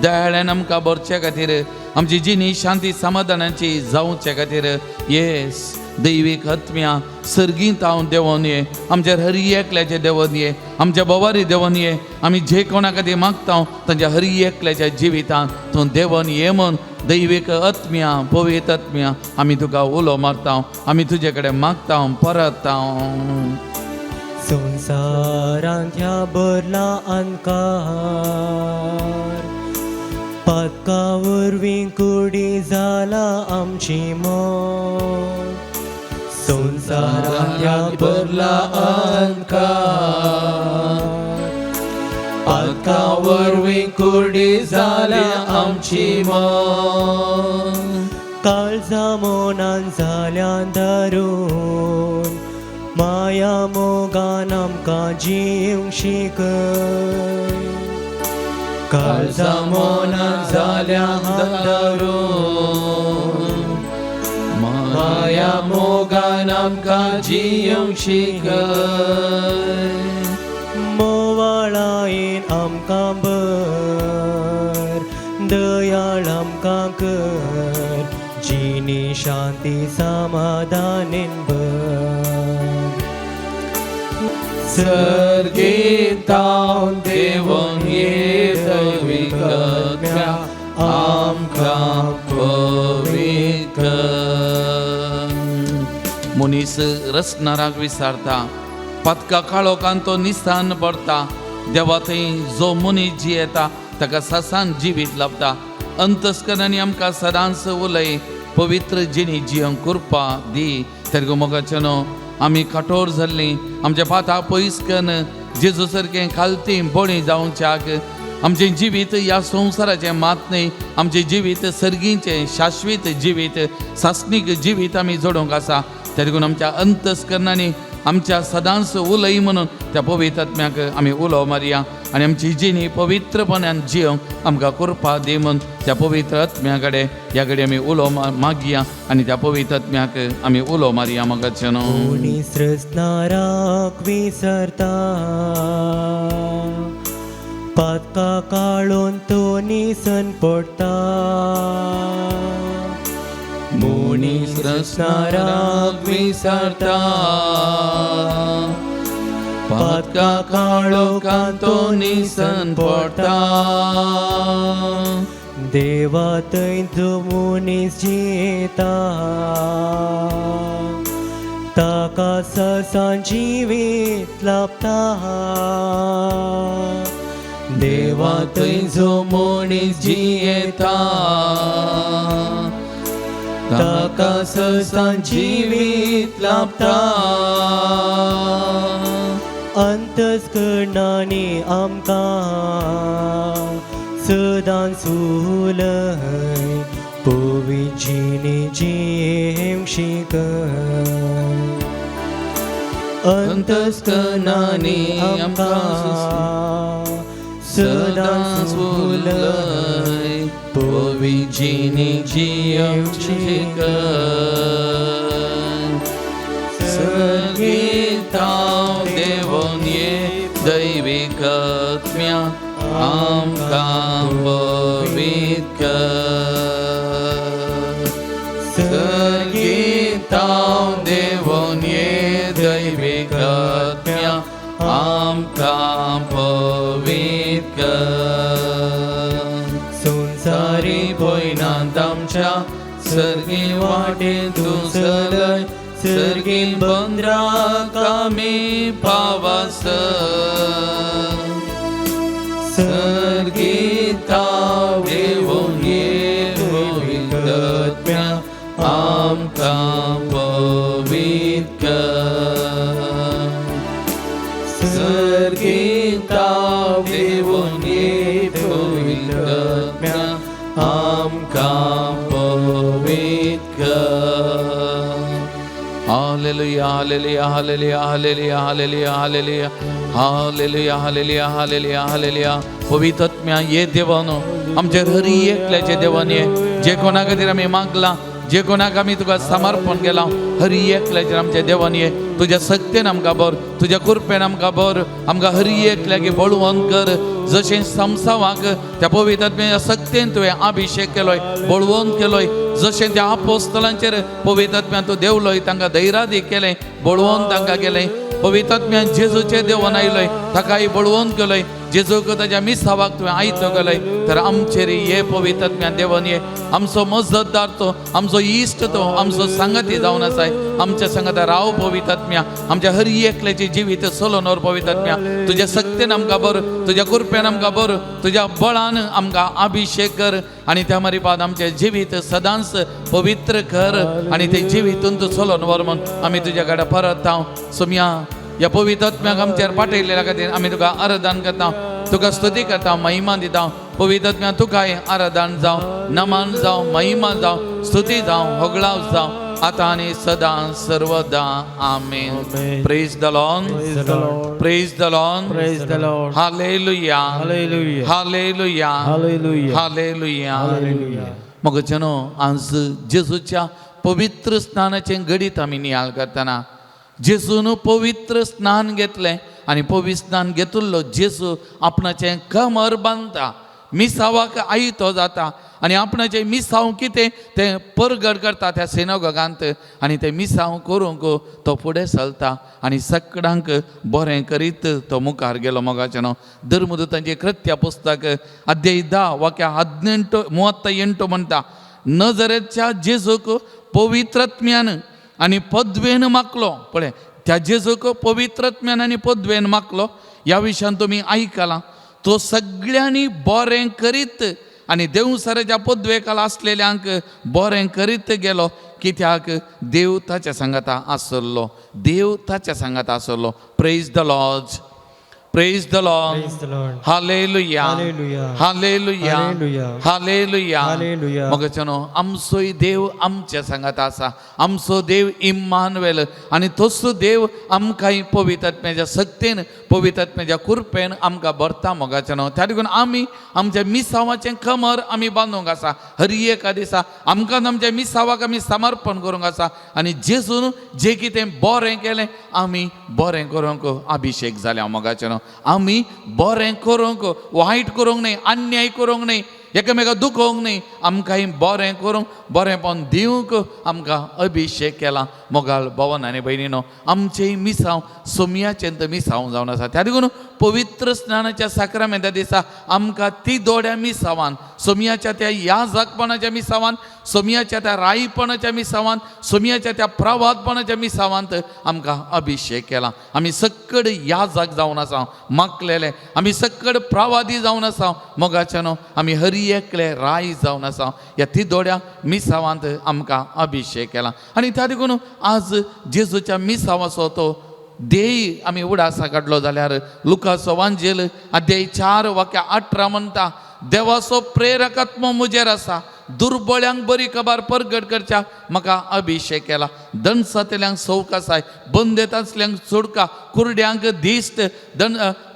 दयाळ्यान आमकां भरच्या खातीर आमची जिणी शांती समाधानाची जावच्या खातीर येस दैवीक आत्म्या सर्गींत हांव देंवोन ये. आमच्या हर एकल्याचें देंवोन ये. आमच्या बोवारी देंवोन ये. आमी जे कोणा खातीर मागता तांच्या हर एकल्याच्या जिवितांत तूं देंवोन ये म्हूण दैवीक आत्म्या पवित्र आत्म्या आमी तुका उलो मारता. आमी तुजे कडेन मागता परत. संवसारांत ह्या भरला अंधकार पातका वरवीं कुडी जाला आमची मोग. संवसारांत ह्या भरला अंधकार पातका वरवीं कुडी जाला आमची मोग. काळजा मोनान जाल्या दारून माया मोगान आमकां जिवंक शिकय. काळजा मोनान जाल्या दारून माया मोगान आमकां जिवंक शिकय. मोवाळायेन आमकां भर दयाळ आमकां कर. जिणी शांती समाधानेन भर. सर्गीतां देवून ये दैवीक आत्म्या आमकां पवित्र कर. मनीस रसनाराक विसारता पातका काळोखान तो निसान पडटा. देवा थंय जो मनीस जियेता ताका ससान जिवीत लाभता. अंतस्करणांनी आमकां सदांच उलय पवित्र जिणी जियेवंक कृपा दी. तेरगो मोगाचें न्हू आमी कठोर जाल्लीं आमच्या पाता पयस कन्न जेजू सारकें खालती बळी जावच्याक आमचें जिवीत ह्या संवसाराचें मात न्हय आमचें जिवीत सर्गीचें शाश्वीत जिवीत सासणीक जिवीत आमी जोडूंक आसा. त्या देखून आमच्या अंतस्करणांनी आमच्या सदांच उलय म्हणून त्या पवित्र आत्म्याक आमी उलो मारया आनी आमची जिणी पवित्रपणान जियोंक आमकां कृपा दी म्हूण त्या पवित्र आत्म्या कडेन ह्या कडेन आमी उलो मागया आनी त्या पवित्र आत्म्याक आमी उलो मारया. मोगाचें न्हू मनीस रचणाराक विसरता पातका काळोन तो निसन पडटा. मनीस रचणाराक विसरता पातका काळोखान तो निसन पडटा. देवा थंय जो मनीस जियेता ताका ससां जिवीत लाभता देवा थंय जो मनीस जियेता ताका ससां जिवीत लाभता अंतस्करणांनी आमकां सदां सुलय पविजिनी जियेवंक शिकय अंतस्करणांनी आमकां सदां सदां सुलय सुलय पविजिनी जियेवंक शिकय सर्गीताव देवोन ये दैवीक आत्म्या आमकां पवीत कर सर्गीताव देवोन ये दैवीक आत्म्या आमकां पवीत कर संसारी सारी पयनांत आमच्या सर्गी वाटेन तूं चलय सर्गी बंद्राक आमी पावसर सर्गीताव देवून ये पवित्र आमकां पवीत कर सर्गीताव देवून ये पवित्र आमकां पवीत कर hallelujah hallelujah hallelujah hallelujah hallelujah hallelujah hallelujah hallelujah hallelujah hallelujah पवित्रत्म्या ये देवानो आमचे हरी एकल्याचे देवान ये जे कोणा खातीर आमी मागलां जे कोणाक आमी तुका समर्पण केलां हरी एकल्याचेर आमच्या देवान ये तुज्या सक्तेन आमकां बर तुज्या कृपेन आमकां बर आमकां हरी एकल्याक बळवंत कर जशें समसावाक त्या पवित्र सक्तेन तुवें अभिशेक केलोय बळवंत केलोय जशें त्या आपोस्तलांचेर पवित्र तूं देवलोय तांकां धैर्यादी केलें बळवंत तांकां केलें पवित्र जेजूचे देवन आयलोय ताकाय बळवंत केलोय जेजूक ताज्या मिसावाक तुवें आयतो केलोय तर आमचेर ये पवित्र देवन ये आमचो मजतदार तो आमचो इश्ट तो आमचो सांगाती जावन आसाय आमच्या सांगाता राव पवित्र आमच्या हरी एकल्याचे जिवीत चलोवन पवित्र तुज्या सक्तेन आमकां बर तुज्या कृपेन आमकां बर तुज्या बळान आमकां अभिशेक कर आनी त्या मारिपाद आमचें जिवीत सदांच पवित्र कर आनी तें जिवीतून तूं चलोवन व्हर म्हूण आमी तुज्या कडेन परत हांव सोमया ह्या पवित्र आत्म्याक आमचेर पाठयल्ल्या खातीर आमी तुका आराधन करता तुका स्तुती करता महिमा दिता पवित्र आत्म्या तुकाय आराधन जावं नमन जावं महिमा जावं स्तुती जावं होगळाव जावं आतां आनी सदां सर्वदा आमेन. Amen. Praise the Lord. Praise the Lord. Praise the Lord. Praise the Lord. Hallelujah. Hallelujah. Hallelujah. Hallelujah. Hallelujah. Hallelujah. मग आज जेजूच्या पवित्र स्नानाचें घडीत आमी नियाळ करतना जेजून पवित्र स्नान घेतलें आनी पवित्र स्नान घेतिल्लो जेजू आपणाचें कमर बांदता मिसावाक आयतो जाता आनी आपणाचें मिसांव कितें तें परगट करता त्या सिनागोगांत आनी तें मिसांव करूंक तो फुडें चलता आनी सगळ्यांक बरें करीत तो मुखार गेलो. मोगाचें न्हू धर्मदूतांचें कृत्य पुस्तक अध्याय 10 वाक्या 18 38 म्हणटा नजरेच्या जेजूक पवित्रत्म्यान आनी पदवेन मागलो. पळय त्या जेजूक पवित्रत्म्यान आनी पदवेन मागलो ह्या विशयान तुमी आयकलां. तो सगळ्यांनी बरें करीत आनी देवसराच्या पदवेकाल आसलेल्यांक बरें करीत गेलो कित्याक देव ताच्या सांगाता आसलो. देव ताच्या सांगाता आसलो. Praise the Lord. Praise the Lord. Praise the Lord. Hallelujah. Hallelujah. Hallelujah. Hallelujah. Hallelujah. Hallelujah. मगच्यानो आमचोय देव आमच्या सांगात आसा. आमचो देव इम्मानुएल आनी तोच देव आमकांय पवित्र आत्म्याच्या सक्तेन पवित्र आत्म्याच्या कृपेन आमकां भरता. मोगाच्यानो त्या देखून आमी आमच्या मिसावाचें कमर आमी बांदूंक आसा. हर एका दिसा आमकां आमच्या मिसावाक आमी समर्पण करूंक आसा आनी जेजून जें कितें बरें केलें आमी बरें करूंक अभिशेक जाल्या. मोगाच्यानो आमी बरें करूंक वायट करूंक न्हय अन्याय करूंक न्हय. एकामेका दुखोवंक न्ही, आमकां बरें करूंक बरेंपण दिवंक आमकां अभिशेक केला. मोगाळ भवन आनी भयणीनो, आमचें मिसांव सोमयाचें तें मिसांव जावन आसा. त्या देखून पवित्र स्नानाच्या साक्रामेंता दिसा आमकां ती दोड्या मिसावान, सोमयाच्या त्या याजकपणाच्या मिसावान, सोमयाच्या त्या राईपणाच्या मिसावान, सोमयाच्या त्या प्रवादपणाच्या मिसावांत आमकां अभिशेक केला. आमी सक्कड याजक जावन आसा मागलेले, आमी सक्कड प्रवादी जावन आसा मोगाच्यानो, आमी हरी एकले राय जावन आसा. ह्या ती दोड्या मिसावांत आमकां अभिशेक केला. आनी त्या देखून आज जेजूच्या मिसावाचो तो ध्येय आमी उडासा काडलो जाल्यार लुकाचो वांजेल अध्याय 4 वाक्य 18 म्हणटा, देवाचो प्रेरकात्म म्हजेर आसा, दुर्बळ्यांक बरी खबर परगट करच्या म्हाका अभिशेक केला, दणसातल्यांक सवकासाय, बंदेत आसल्यांक सोडका, कुरड्यांक दिश्ट,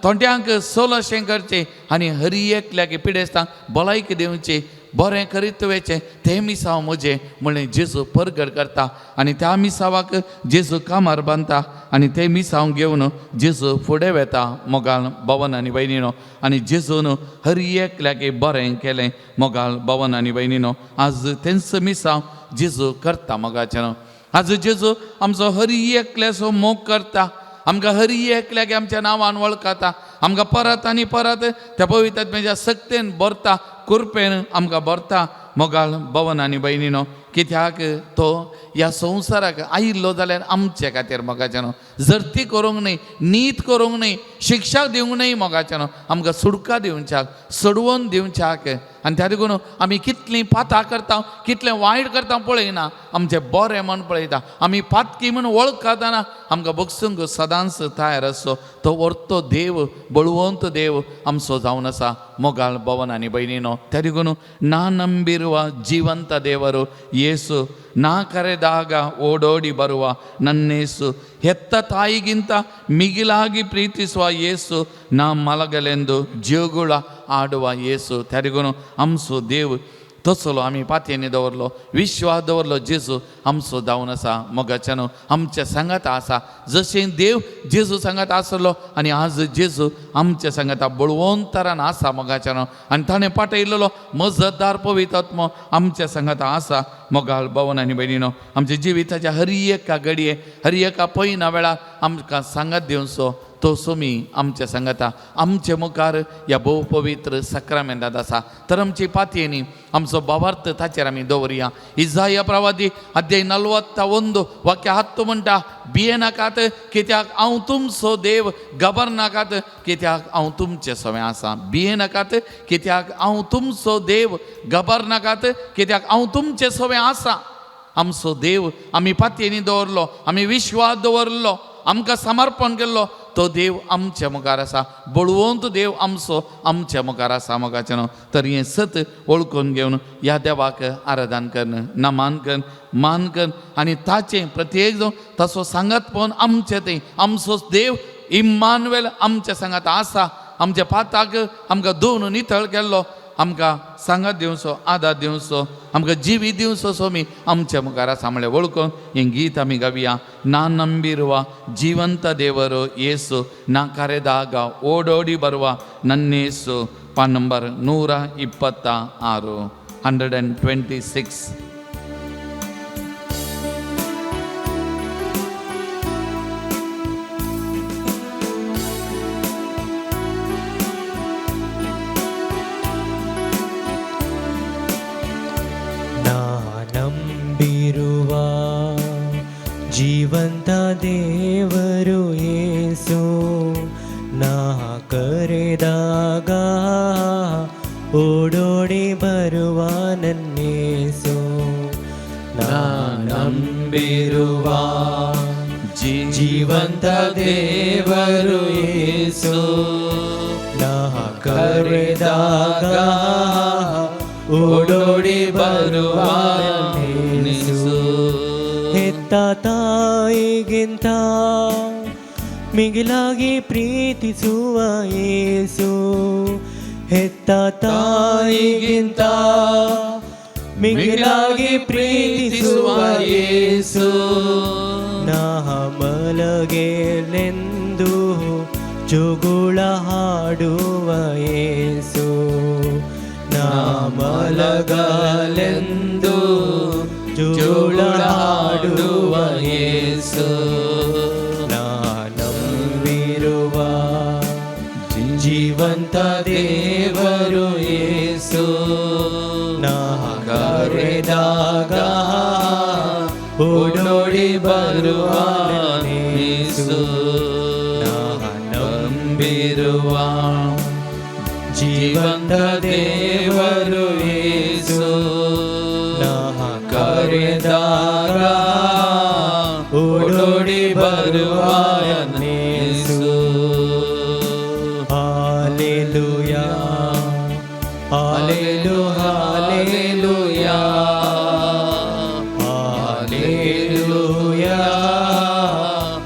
थोंट्यांक सोलशें करचें आनी हरी एकल्याक पिडेस्तांक भलायकी दिवची, बरें करीत वयचें तें मिसांव म्हजें म्हणलें जेजू परगट करता. आनी त्या मिसावाक जेजू कामार बांदता आनी तें मिसांव घेवन जेजू फुडें वेता. मोगाल भवन आनी भयणीनो, आनी जेजून हर एकल्याक बरें केलें. मोगाल भवन आनी भयणीनो, आज तेंच मिसांव जेजू करता. मोगाचें आज जेजू आमचो हर एकल्याचो मोग करता, आमकां हरी एकल्याक आमच्या नांवान वळखता, आमकां परत आनी परत त्या पवित्र आत्म्याच्या सक्तेन भरता, कृपेन आमकां भरता. मोगाळ भवन आनी भयणीनो, कित्याक तो ह्या संवसाराक आयिल्लो जाल्यार आमचे खातीर मोगाच्यानो जर्ती करूंक न्हय, नीत करूंक न्हय, शिक्षा दिवंक न्हय, मोगाच्यानो आमकां सुडका दिवच्याक, सोडवून दिवच्याक. आनी त्या देखून आमी कितलीं पातां करता, कितलें वायट करता पळयना, आमचें बरें म्हण पळयता. आमी पातकी म्हण वळखतना आमकां बगसूंक सदांच तयार आसचो तो वर्तो देव, बळवंत देव आमचो जावन आसा. मोगाळ भवन आनी भयणीनो, त्या देखून ना ನಂಬಿರುವ ಜೀವಂತ ದೇವರು ಯೇಸು, ನಾ ಕರೆದಾಗ ಓಡೋಡಿ ಬರುವ ನನ್ನೇಸು, ಹೆತ್ತ ತಾಯಿಗಿಂತ ಮಿಗಿಲಾಗಿ ಪ್ರೀತಿಸುವ ಯೇಸು, ನಾ ಮಲಗಲೆಂದು ಜೋಗುಳ ಆಡುವ ಯೇಸು. ತೆರಿಗುನು ಅಂಸು ದೇವ್ तसलो आमी पातयेनी दवरलो, विश्वास दवरलो जेजू आमचो जावन आसा. मोगाच्यानो आमच्या सांगाता आसा, जशें देव जेजू सांगाता आसलो आनी आज जेजू आमच्या सांगाता बळवंतरान आसा. मोगाच्यानो आनी ताणें पाठयलेलो मजतदार पवित्र आत्मो आमच्या सांगाता आसा. मोगाळ भवन आनी भयणीनो, आमच्या जिविताच्या हर एका घडये, हर एका पयना वेळार आमकां सांगात दिवचो तो सोमी आमच्या सांगाता आमचे मुखार ह्या भोव पवित्र साक्रामेंतांत आसा. तर आमची पातयेनी आमचो भावार्थ ताचेर आमी दवरया. इजाया प्रवादी अध्याय 41 वाक्य 10 म्हणटा, भियेनाकात कित्याक हांव तुमचो देव, घाबरनाकात कित्याक हांव तुमचे सवें आसा. भियेनाकात कित्याक हांव तुमचो देव, घाबरनाकात कित्याक हांव तुमचे सवें आसा. आमचो देव आमी पातयेनी दवरलो, आमी विश्वास दवरलो, आमकां समर्पण केल्लो तो देव आमच्या मुखार आसा. बळवंत देव आमचो आमच्या मुखार आसा. मोगाचें न्हू तर हें सत वळखून घेवन ह्या देवाक आराधन करून, नमान करून, मान करून आनी ताचें प्रत्येक जावन तसो सांगात पळोवन आमचें तें आमचो देव इम्मानुएल आमच्या सांगात आसा. आमच्या पाताक आमकां धुवन नितळ केल्लो, आमकां सांगात दिवचो, आदार दिवचो, आमकां जिवी दिवचो सोमी आमच्या मुखार आसा म्हणल्यार वळखून हें गीत आमी गावया. ना ನಂಬಿರುವ ಜೀವಂತ ದೇವರು ಯೇಸು, ನಾ ಕರೆದಾಗ ಓಡೋಡಿ ಬರುವ ನನ್ನೇಸು. PAN number 126, 126. ನಂಬಿರುವ ಜೀವಂತ ದೇವರು ಯೇಸು, ನಾ ಕರೆದಾಗ ಓಡೋಡಿ ಬರುವ ನನ್ನೇಸು. ನಾ ನಂಬಿರುವ ಜೀವಂತ ದೇವರು ಯೇಸು, ನಾ ಕರೆದಾಗ ಓಡೋಡಿ ಬರುವ ನನ್ನೇಸು. ಹೆತ್ತ ತಾಯಿಗಿಂತ ಮಿಗಿಲಾಗಿ ಪ್ರೀತಿಸುವ ಯೇಸು, ಹೆತ್ತ ತಾಯಿಗಿಂತ ಮಿಗಿಲಾಗಿ ಪ್ರೀತಿಸುವ ಯೇಸು. ನಾ ಮಲಗೆಲೆಂದು ಜೋಗುಳ ಹಾಡುವ ಯೇಸು, ನಾ ಮಲಗಲೆಂದು ಜೋಳ ಹಾಡುವ ಯೇಸು. ನಾ ನಂಬಿರುವ ಜೀವಂತ ದೇವರು ಯೇಸು. ನಾ ಕರೆದಾಗ ಓಡೋಡಿ ಬರುವ ಯೇಸು. ನಾ ನಂಬಿರುವ ಜೀವಂತ ದೇವರು ಯೇಸು. ನಾ ಕರೆದಾಗ ಓಡೋಡಿ ಬರುವ ಯೇಸು. Hallelujah, hallelujah, hallelujah, hallelujah,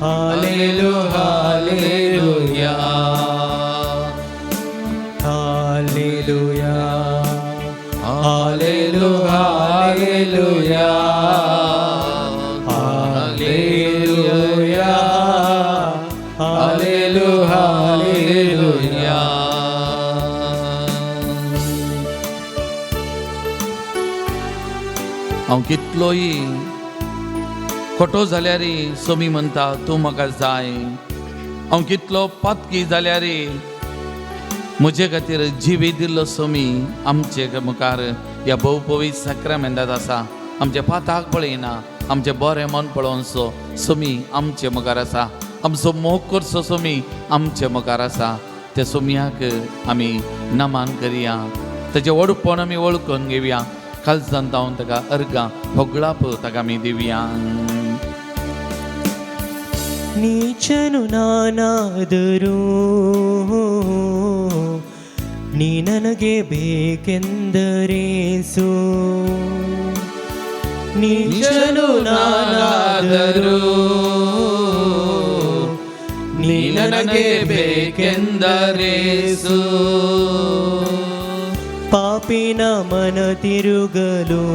hallelujah, hallelujah, hallelujah, hallelujah, hallelujah, hallelujah, hallelujah. हांव कितलोय खोटो जाल्यार सोमी म्हणटा तूं म्हाका जाय. हांव कितलो पातकी जाल्यार म्हजे खातीर जिवी दिल्लो सोमी आमचे मुखार ह्या भोव पवित्र साक्रामेंतांत आसा. आमच्या पाताक पळयना, आमचें बरें मन पळोवनसो सोमी आमचे मुखार आसा. आमचो मोग करचो सोमी आमचे मुखार आसा. त्या सोमयाक आमी नमान करया, ताचें व्हडपण आमी वळखून घेवया. कालसान जावन ताका अर्गां होगळाप ताका आमी दिवया. ನೀಚನು ನಾನಾದರೂ ನೀ ನನಗೆ ಬೇಕೆಂದರೇಸು. ನೀಚನು ನಾನಾದರೂ ನೀ ನನಗೆ ಬೇಕೆಂದರೇಸು. ಪಾಪಿನ ಮನ ತಿರುಗಲು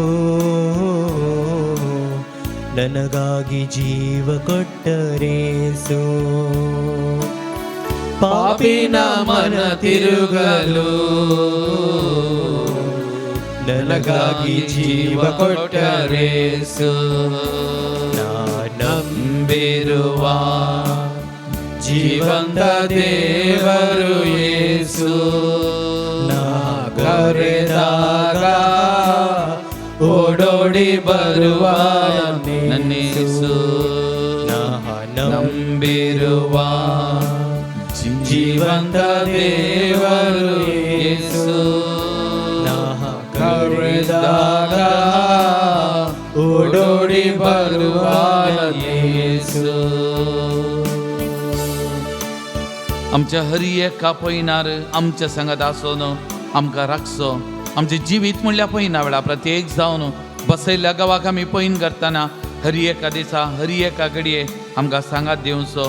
ನನಗಾಗಿ ಜೀವ ಕೊಟ್ಟರೇಸು. ಪಾಪಿನ ಮನ ತಿರುಗಲು ನನಗಾಗಿ ಜೀವ ಕೊಟ್ಟರೇಸು. ನಾ ನಂಬಿರುವ ಜೀವಂತ ದೇವರು ಯೇಸು. ನಾ ಕರೆದಾಗ ಓಡೋಡಿ ಬರುವ ನನ್ನೇಸು. ನಾ ನಂಬಿರುವ ಜೀವಂತ ದೇವರು ಯೇಸು. ನಾ ಕರೆದಾಗ ಓಡೋಡಿ ಬರುವ ಯೇಸು. आमच्या हरी एका पयनार आमच्या सांगात आसून आमकां राखचो. आमचें जिवीत म्हणल्यार पयना वेळा प्रत्येक जावन बसयल्ल्या गांवाक आमी पयन करतना हरी एका दिसा हरी एका घडये आमकां सांगात दिवचो.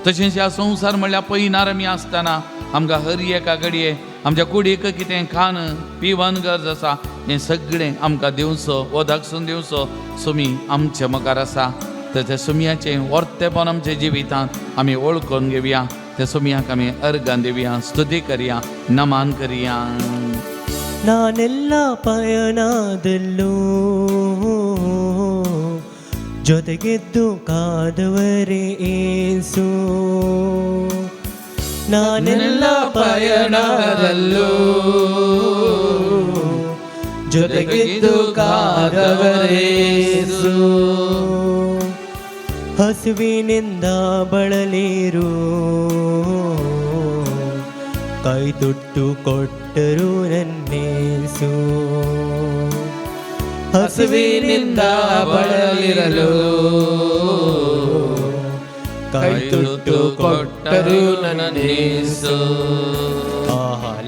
तशेंच ह्या संवसार म्हणल्यार पयनार आमी आसतना आमकां हर एका घडये आमच्या कुडीक कितें खाण पिवन गरज आसा हें सगळें आमकां दिवचो, वदाकसून दिवचो सुमी आमचे मुखार आसा. तर त्या सुमयाचें वर्तेपण आमच्या जिवितांत आमी वळखून घेवया. त्या सुमयाक आमी अर्गां दिवया, स्तुती करया, नमान करया. ನಾನೆಲ್ಲ ಪಯಣದಲ್ಲೂ ಜೊತೆಗೆದ್ದು ಕಾದವರೇ ಏಸು. ನಾನೆಲ್ಲ ಪಯಣದಲ್ಲೂ ಜೊತೆಗೆದ್ದು ಕಾದವರೇಸು. ಹಸುವಿನಿಂದ ಬಳಲಿರು ಕೈ ತುಟ್ಟು ಕೊಟ್ಟರು ನನ್ನೇಸು. ಹಸುವಿನಿಂದ ಬಳಲಿರಲು ಕೈ ಕೈ ತುತ್ತು ಕೊಟ್ಟರು ನನ್ನೇಸು.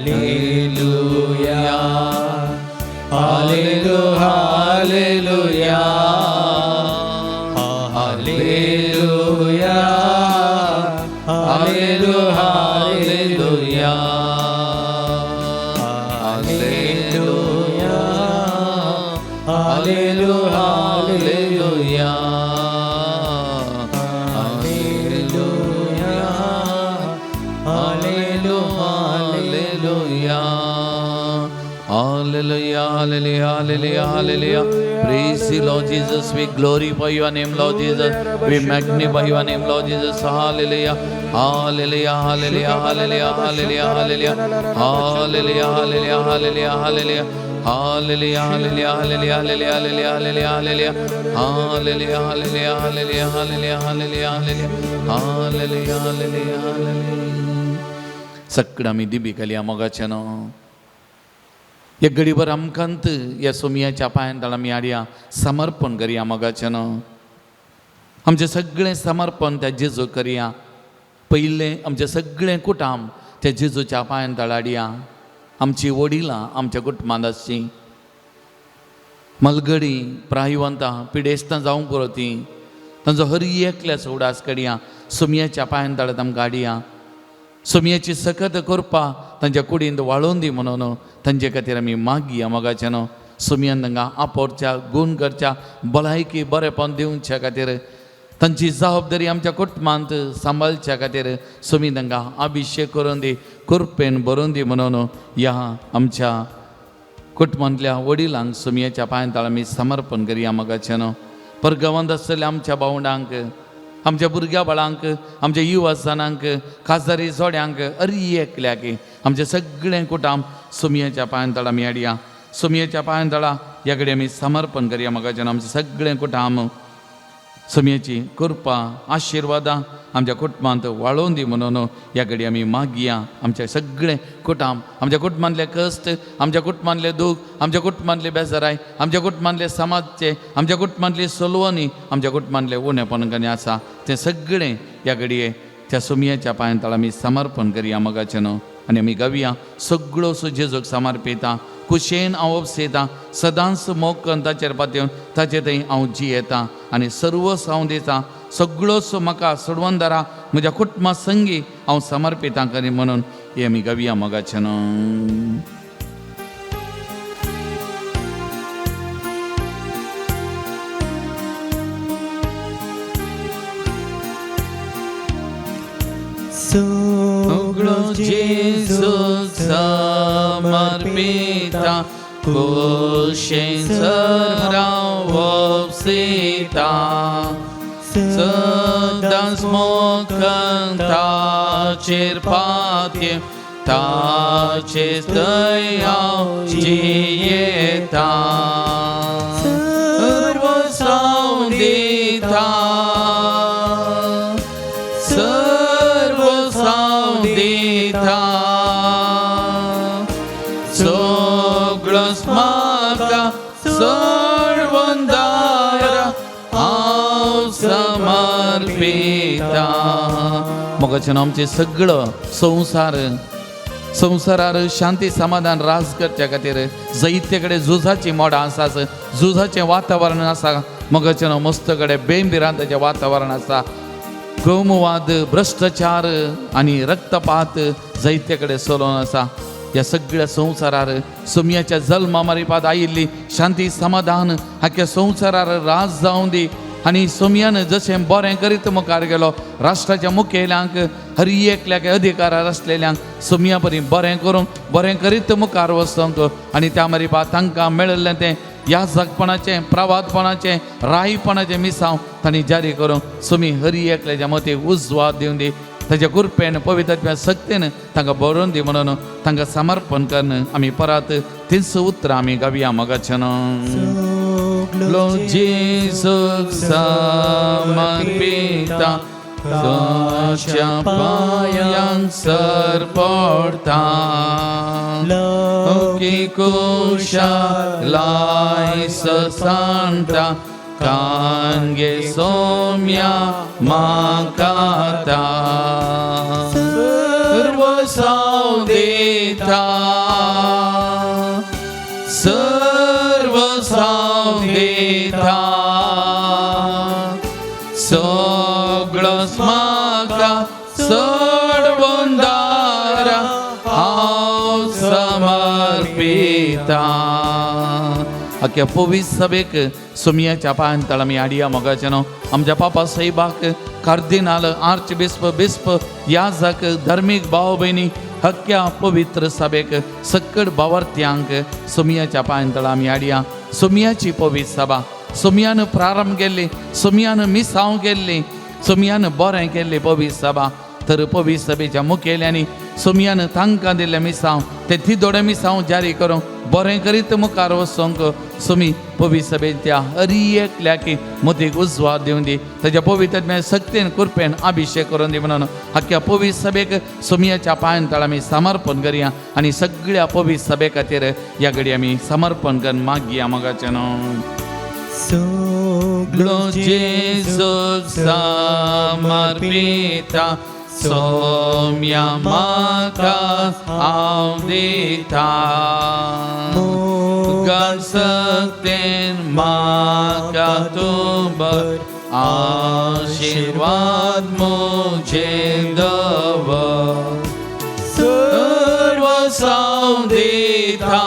Hallelujah, hallelujah, hallelujah, hallelujah, hallelujah, hallelujah, hallelujah, hallelujah, Hallelujah, hallelujah, hallelujah, hallelujah. Praise you, Lord Jesus. We glorify your name, Lord Jesus. We magnify your name, Lord Jesus. Hallelujah, hallelujah, hallelujah, hallelujah, hallelujah, hallelujah, hallelujah, hallelujah, hallelujah, hallelujah. Hallelujah, hallelujah, hallelujah, hallelujah, hallelujah, hallelujah, hallelujah, hallelujah, hallelujah, hallelujah, hallelujah, hallelujah, hallelujah, hallelujah, hallelujah. सगळं आमी दिबी घालया मोगाचें न्हू. एक घडीभर आमकांत ह्या सोमयाच्या पांयान आमी हाडया समर्पण करया मोगाचें न्हू. आमचें सगळें समर्पण त्या जेजूक करया. पयलें आमचें सगळें कुटाम त्या जेजूच्या पांयान हाडया. आमची वडिलां आमच्या कुटुंबांत आसचीं, मलगडी प्रायवंतां पिडेस्तां जावंक पुरो तीं, तांचो हर एकल्याचो उडास करया. सोमयाच्या पांयान तळात आमकां हाडया. सोमयाची सकत करपा तांच्या कुडींत वाळोवन दी म्हणून तांचे खातीर आमी मागया मोगाचें न्हू. सोमयान तांकां आपोरच्या गूण करच्या भलायकी बरेपण दिवच्या खातीर तांची जबाबदारी आमच्या कुटुंबांत सांबाळच्या खातीर सोमी तांकां अभिशेक करून दी, कृपेन भरून दी म्हणून ह्या आमच्या कुटुंबांतल्या वडिलांक सोमयाच्या पांयान तळा आमी समर्पण करया मोगाचें न्हू. परगांवांत आसतल्या आमच्या भावंडांक, आमच्या भुरग्या बाळांक, आमच्या युवा जाणांक, खाजदारी जोड्यांक, अरी एकल्याक आमचें सगळें कुटाम सोमयाच्या पांयान तळा आमी हाडया. सोमयाच्या पांयान तळा ह्या कडेन आमी समर्पण करया मोगाचें न्हू. आमचें सगळें कुटाम सोमयाची कृपा आशिर्वादां आमच्या कुटुंबांत वाळोवन दी म्हणून ह्या कडेन आमी मागया. आमचें सगळें कुटाम, आमच्या कुटुंबांतले कश्ट, आमच्या कुटुंबांतले दूख, आमच्या कुटुंबांतले बेजाराय, आमच्या कुटुंबांतले समाजचे, आमच्या कुटुंबांतली सलवणी, आमच्या कुटुंबांतले उणेपण कनी आसा तें सगळें ह्या घडये त्या सोमयाच्या पांयान तळा आमी समर्पण करया मोगाचें न्हू. आनी आमी गावया सगळो सो जेजूक समर्पिता, कुशेन हांव उपसेता, सदांच मोग करून ताचेर पातयेवन ताचे थंय हांव जियेता आनी सर्वस हांव दिता, सगळोच म्हाका सोडवणदारा म्हज्या कुटुंबा संगी हांव समर्पिता करी म्हणून हे आमी गावया मोगाचें न्हू. सगळो जेजूक समर्पिता, कुशेन सराव उपसेता, सदांच मोग ताचेर पातयेवन ताचेच थंय हांव जियेता, सर्वस हांव दिता, सर्वस हांव दिता, सगळोच म्हाका सर्वंदारा हांव समर्पिता. मोगाचें आमचें सगळो संवसार संवसारार शांती समाधान राज करच्या खातीर जैते कडेन झुजाची मोडां आसा, झुजाचें वातावरण आसा. मोगाचें न्हू मस्त कडेन बेंबिरांताचें वातावरण आसा. कोमवाद, भ्रश्टाचार आनी रक्तपात जैते कडेन चलोवन आसा. ह्या सगळ्या संवसारार सोमयाच्या जल्मा मारिपाद आयिल्ली शांती समाधान हाक्या संवसारार राज जावं दी. आनी सोमयान जशें बरें करीत मुखार गेलो राष्ट्राच्या मुखेल्यांक, हर एकल्याक अधिकारार आसलेल्यांक सोमया परी बरें करूंक बरें करीत मुखार वचोंक आनी त्या मारिपा तांकां मेळिल्लें तें ह्या जगपणाचें, प्रवादपणाचें, रायपणाचें मिसांव तांणी जारी करूंक सोमी हरी एकल्याच्या मती उजवाद दिवन दी. ताच्या कृपेन पवित्र शक्तीन तांकां बरोवन दी म्हणून तांकां समर्पण करून आमी परत तीच उतरां आमी गावया मोगाचें न्हू. जेजूक समर्पिता, ताच्या पांयांक सर पडटा, लौकीक कुशालाय सांडटा, कांगे सोम्या म्हाका सर्वस हांव दिता, सर्वस हांव दिता, सगळोच म्हाका सर्वंदारा हांव समर्पिता. अख्ख्या पवित्र सभेक सोमयाच्या पांयान तळ आमी हाडया मोगाचें न्हू. आमच्या पापा साहेबाक, कार्दिनाल, आर्च बिस्प, बिस्प, याजक, धर्मीक भाव भयणी, हक्क्या पवित्र सभेक, सक्कड भावार्थ्यांक सोमयाच्या पांयान तळ आमी हाडया. सोमयाची पवित्र सभा सोमयान प्रारंभ केल्ली, सोमयान मिसांव केल्ली, सोमयान बरें केल्ली पवित्र सभा. तर पवित्र सभेच्या मुखेल्यांनी सोमयान तांकां दिल्लें मिसांव ते तिदोडे मिसांव जारी करूंक बरें करीत मुखार वचोंक सोमी पवित्र सभेच्या हर एकल्याक मोतीक उजवाड दिवन दी, ताच्या पवित्र शक्तीन कृपेन अभिशेक करून दी म्हणून आख्ख्या पवित्र सभेक सोमयाच्या पांयान तळ आमी समर्पण करया आनी सगळ्या पवित्र सभे खातीर ह्या घडी आमी समर्पण करून मागया मोगाचें न्हू. सगळो जेजूक समर्पिता, सोम्या म्हाका हांव दिता, मोगान सक्तेन म्हाका तूं भर, आशिर्वाद म्हजेर दवर, सर्वस्व दिता,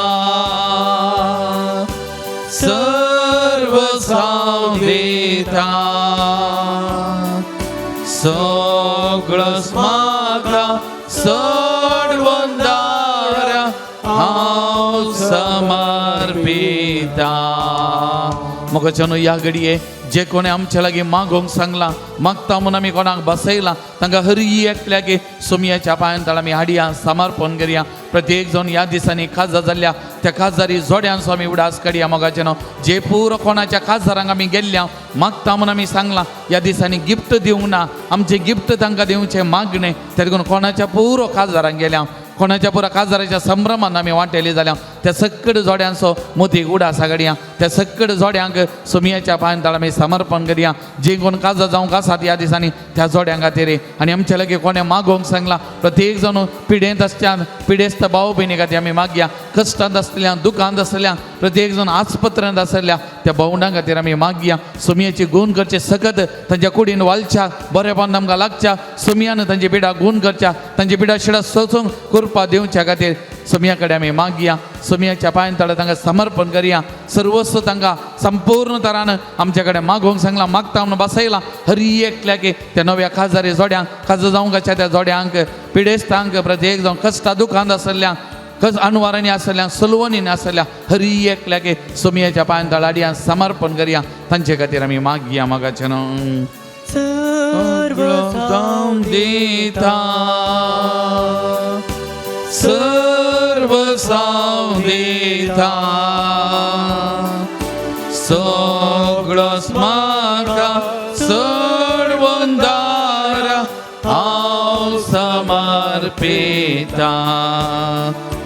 सर्वस्व दिता, सगळोच म्हाका सोडून दारा हांव समर्पिता. मोगाचें न्हू, ह्या घडये जे कोणें आमच्या लागीं मागोवंक सांगलां, मागता म्हूण आमी कोणाक बसयलां, तांकां हर एकल्याक सोमयाच्या पांयान तळ आमी हाडया, समर्पण करया. प्रत्येक जावन ह्या दिसांनी खाजा जाल्ल्या त्या खाजदारी जोड्यांचो आमी उडास काडया मोगाचें न्हू. जे पुरो कोणाच्या खासदारांक आमी गेल्ल्या मागता म्हूण आमी सांगलां, ह्या दिसांनी गिफ्ट दिवंक ना, आमचें गिफ्ट तांकां दिवचें मागणें, तेका लागून कोणाच्या पुरो खासदारांक गेल्या, कोणाच्या पुरा खासदाराच्या संभ्रमान आमी वांटेली जाल्या त्या सक्कड जोड्यांचो मोती उडास काडया. त्या सक्कड जोड्यांक सोमयाच्या पांयान तळ आमी समर्पण करया. जे कोण काजार जावंक आसात ह्या दिसांनी त्या जोड्यां खातीर आनी आमच्या लागीं कोणें मागोवंक सांगलां, प्रत्येक जाण पिडेंत आसच्या पिडेस्त भाव भयणी खातीर आमी मागया. कश्टांत आसतल्या, दुखांत आसतल्या, प्रत्येक जाण आस्पत्र्यांत आसल्या त्या भावंडां खातीर आमी मागया. सोमयाची गुण करचे सकत तांच्या कुडीन वालच्या बरेपण आमकां लागच्या, सोमयान तांची पिडा गुण करच्या, तांची पिडा शिडा सोसूंक कृपा दिवच्या खातीर सोमया कडेन आमी मागया. सोमयाच्या पांयान तळ तांकां समर्पण करया. सर्वस्व तांकां संपूर्ण तरान आमच्या कडेन मागोवंक सांगलां, मागता म्हणून बसयलां, हर एकल्याक त्या नव्या खाजदारी जोड्यांक, खाजो जावंक आसच्या त्या जोड्यांक, पिडेस्तांक, प्रत्येक जावन कश्टा दुखांत आसल्या, कस अणवारांनी आसल्या, सलवणींनी आसल्या, हर एकल्याक सोमयाच्या पांयान तळ हाडया, समर्पण करया. तांचे खातीर आमी मागया मोगाचें न्हू. सर्व दिता, सर्वस्व दिता, सगळोच म्हाका सोडून दारा हांव समर्पिता.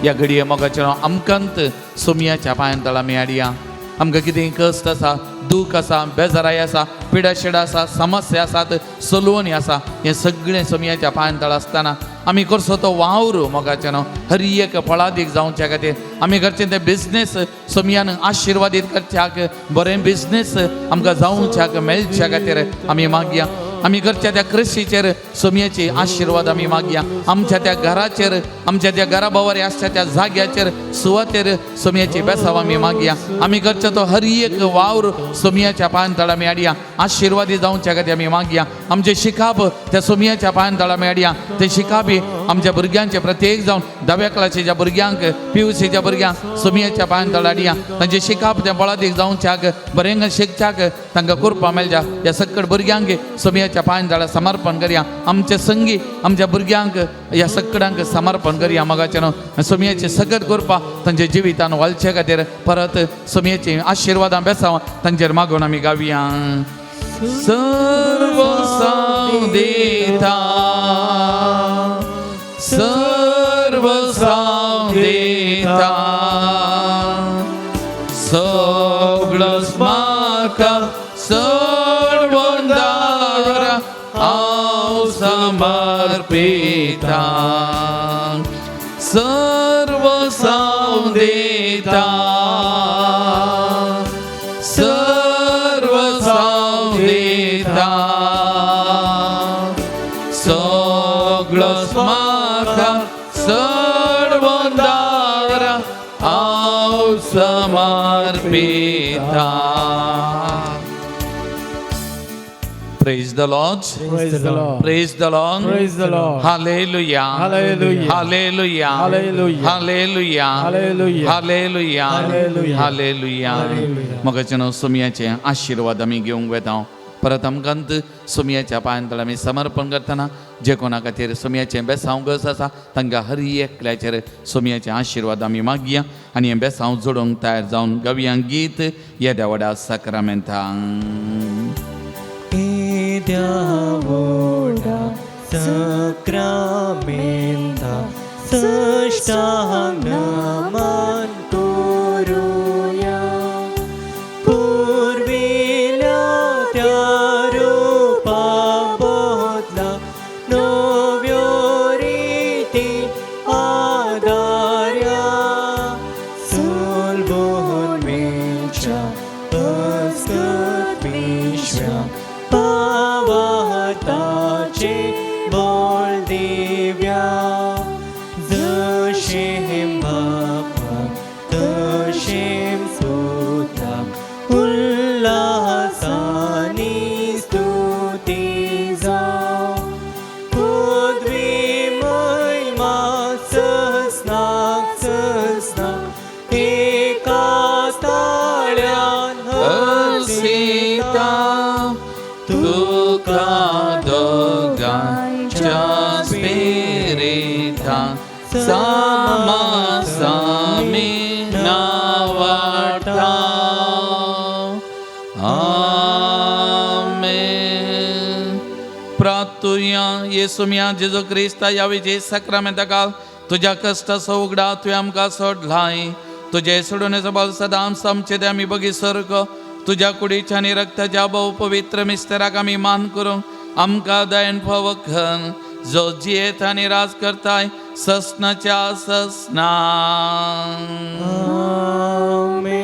ह्या घडये मोगाचें आमकांत सोमयाच्या पांयान तळ आमी हाडया. आमकां कितें कश्ट आसा, दूख आसा, बेजाराय आसा, पिडाशिडा आसा, समस्या आसात, सलवणी आसा, हें सगळें सोमयाच्या पांयान तळ आसतना आमी करचो तो वावर मोगाचें न्हू हर एक फळादीक जावच्या खातीर आमी करचें तें बिजनेस सोमयान आशिर्वादीत करच्याक, बरें बिजनेस आमकां जावच्याक मेळच्या खातीर आमी मागया. आमी करच्या त्या कृशीचेर सोमयाची आशिर्वाद आमी मागया. आमच्या त्या घराचेर, आमच्या त्या घरा भोंवरी आसच्या त्या जाग्याचेर, सुवातेर सोमयाची बेसाव आमी मागया. आमी करच्या तो हर एक वावर सोमयाच्या पांयान तळ आमी हाडया, आशिर्वादी जावच्या खातीर आमी मागया. आमचें शिकाप त्या सोमयाच्या पांयान तळ आमी हाडया. ते शिकापी आमच्या भुरग्यांचे प्रत्येक जावन धाव्या क्लासीच्या भुरग्यांक, पी यू सीच्या भुरग्यांक सोमयाच्या पांयान तळ हाडया. तांचे शिकाप त्या बळादीक जावच्याक, बरें शिकच्याक तांकां कृपा मेळच्या. ह्या सक्कड भुरग्यांक सोमयाच्या पांयान तळ समर्पण करया. आमचे संगी आमच्या भुरग्यांक ह्या सक्कडांक समर्पण करया मोगाचें न्हू. सोमयाचे सगट कृपा तांच्या जिवितान वालचे खातीर परत सोमयाची आशिर्वादां बेसाव तांचेर मागून आमी गावया. सर्वस्व दिता, सर्वस्व दिता, सगळोच म्हाका सोडून दारा हांव समर्पिता, सर्वस्व दिता, सर्वस्व दिता, सगळोच म्हाका सोडून दारा हांव समर्पिता. Praise the Lord. Praise the Lord. Praise the Lord. Praise the Lord. Hallelujah. Hallelujah. Hallelujah. Hallelujah. Hallelujah. Hallelujah. Hallelujah. Hallelujah. Hallelujah. Hallelujah. मोगाचे सोमयाचे आशिर्वाद आमी घेवंक वेता. परत आमकां सोमयाच्या पांयांतळ आमी समर्पण करतना जे कोणा खातीर सोमयाचें बेसांव गरज आसा तांकां हर एकल्याचेर सोमयाचे आशिर्वाद आमी मागया आनी हें बेसांव जोडूंक तयार जावन गावया गीत येद्या व्हडा साक्रामेंतांक. येद्या व्हडा सक्रामेंता सष्टांग नमन करुया. पुर्विल्या त्या रुपा बदला नव्यो रिती आदार्या. सलबून मेळच्या अस्कत विश्वा पावताचे बोल दिव्या. जशें बापा तशें सुता उल्हासानी स्तुती जावं. पदवी महिमा ससनाक ससनाक एका ताळ्यान हसिता तुका दोगांच्या स्पिरिता सामासामी नावाटा. आमेन. प्रार्थुया. येसुमिया जेजू क्रिस्ता ह्या विजय साक्रामेंता तुज्या कश्टाचो उगडा तुवें आमकां सोडलाय. तुजे सोडून बल सदां आमचे ते आमी बगी सर्ग तुज्या कुडीच्या आनी रक्ताच्या भोव पवित्र मिस्तराक आमी मान करूंक आमकां दयन फवखन जो जियेत आनी राज करताय ससनाच्या ससना. आमेन.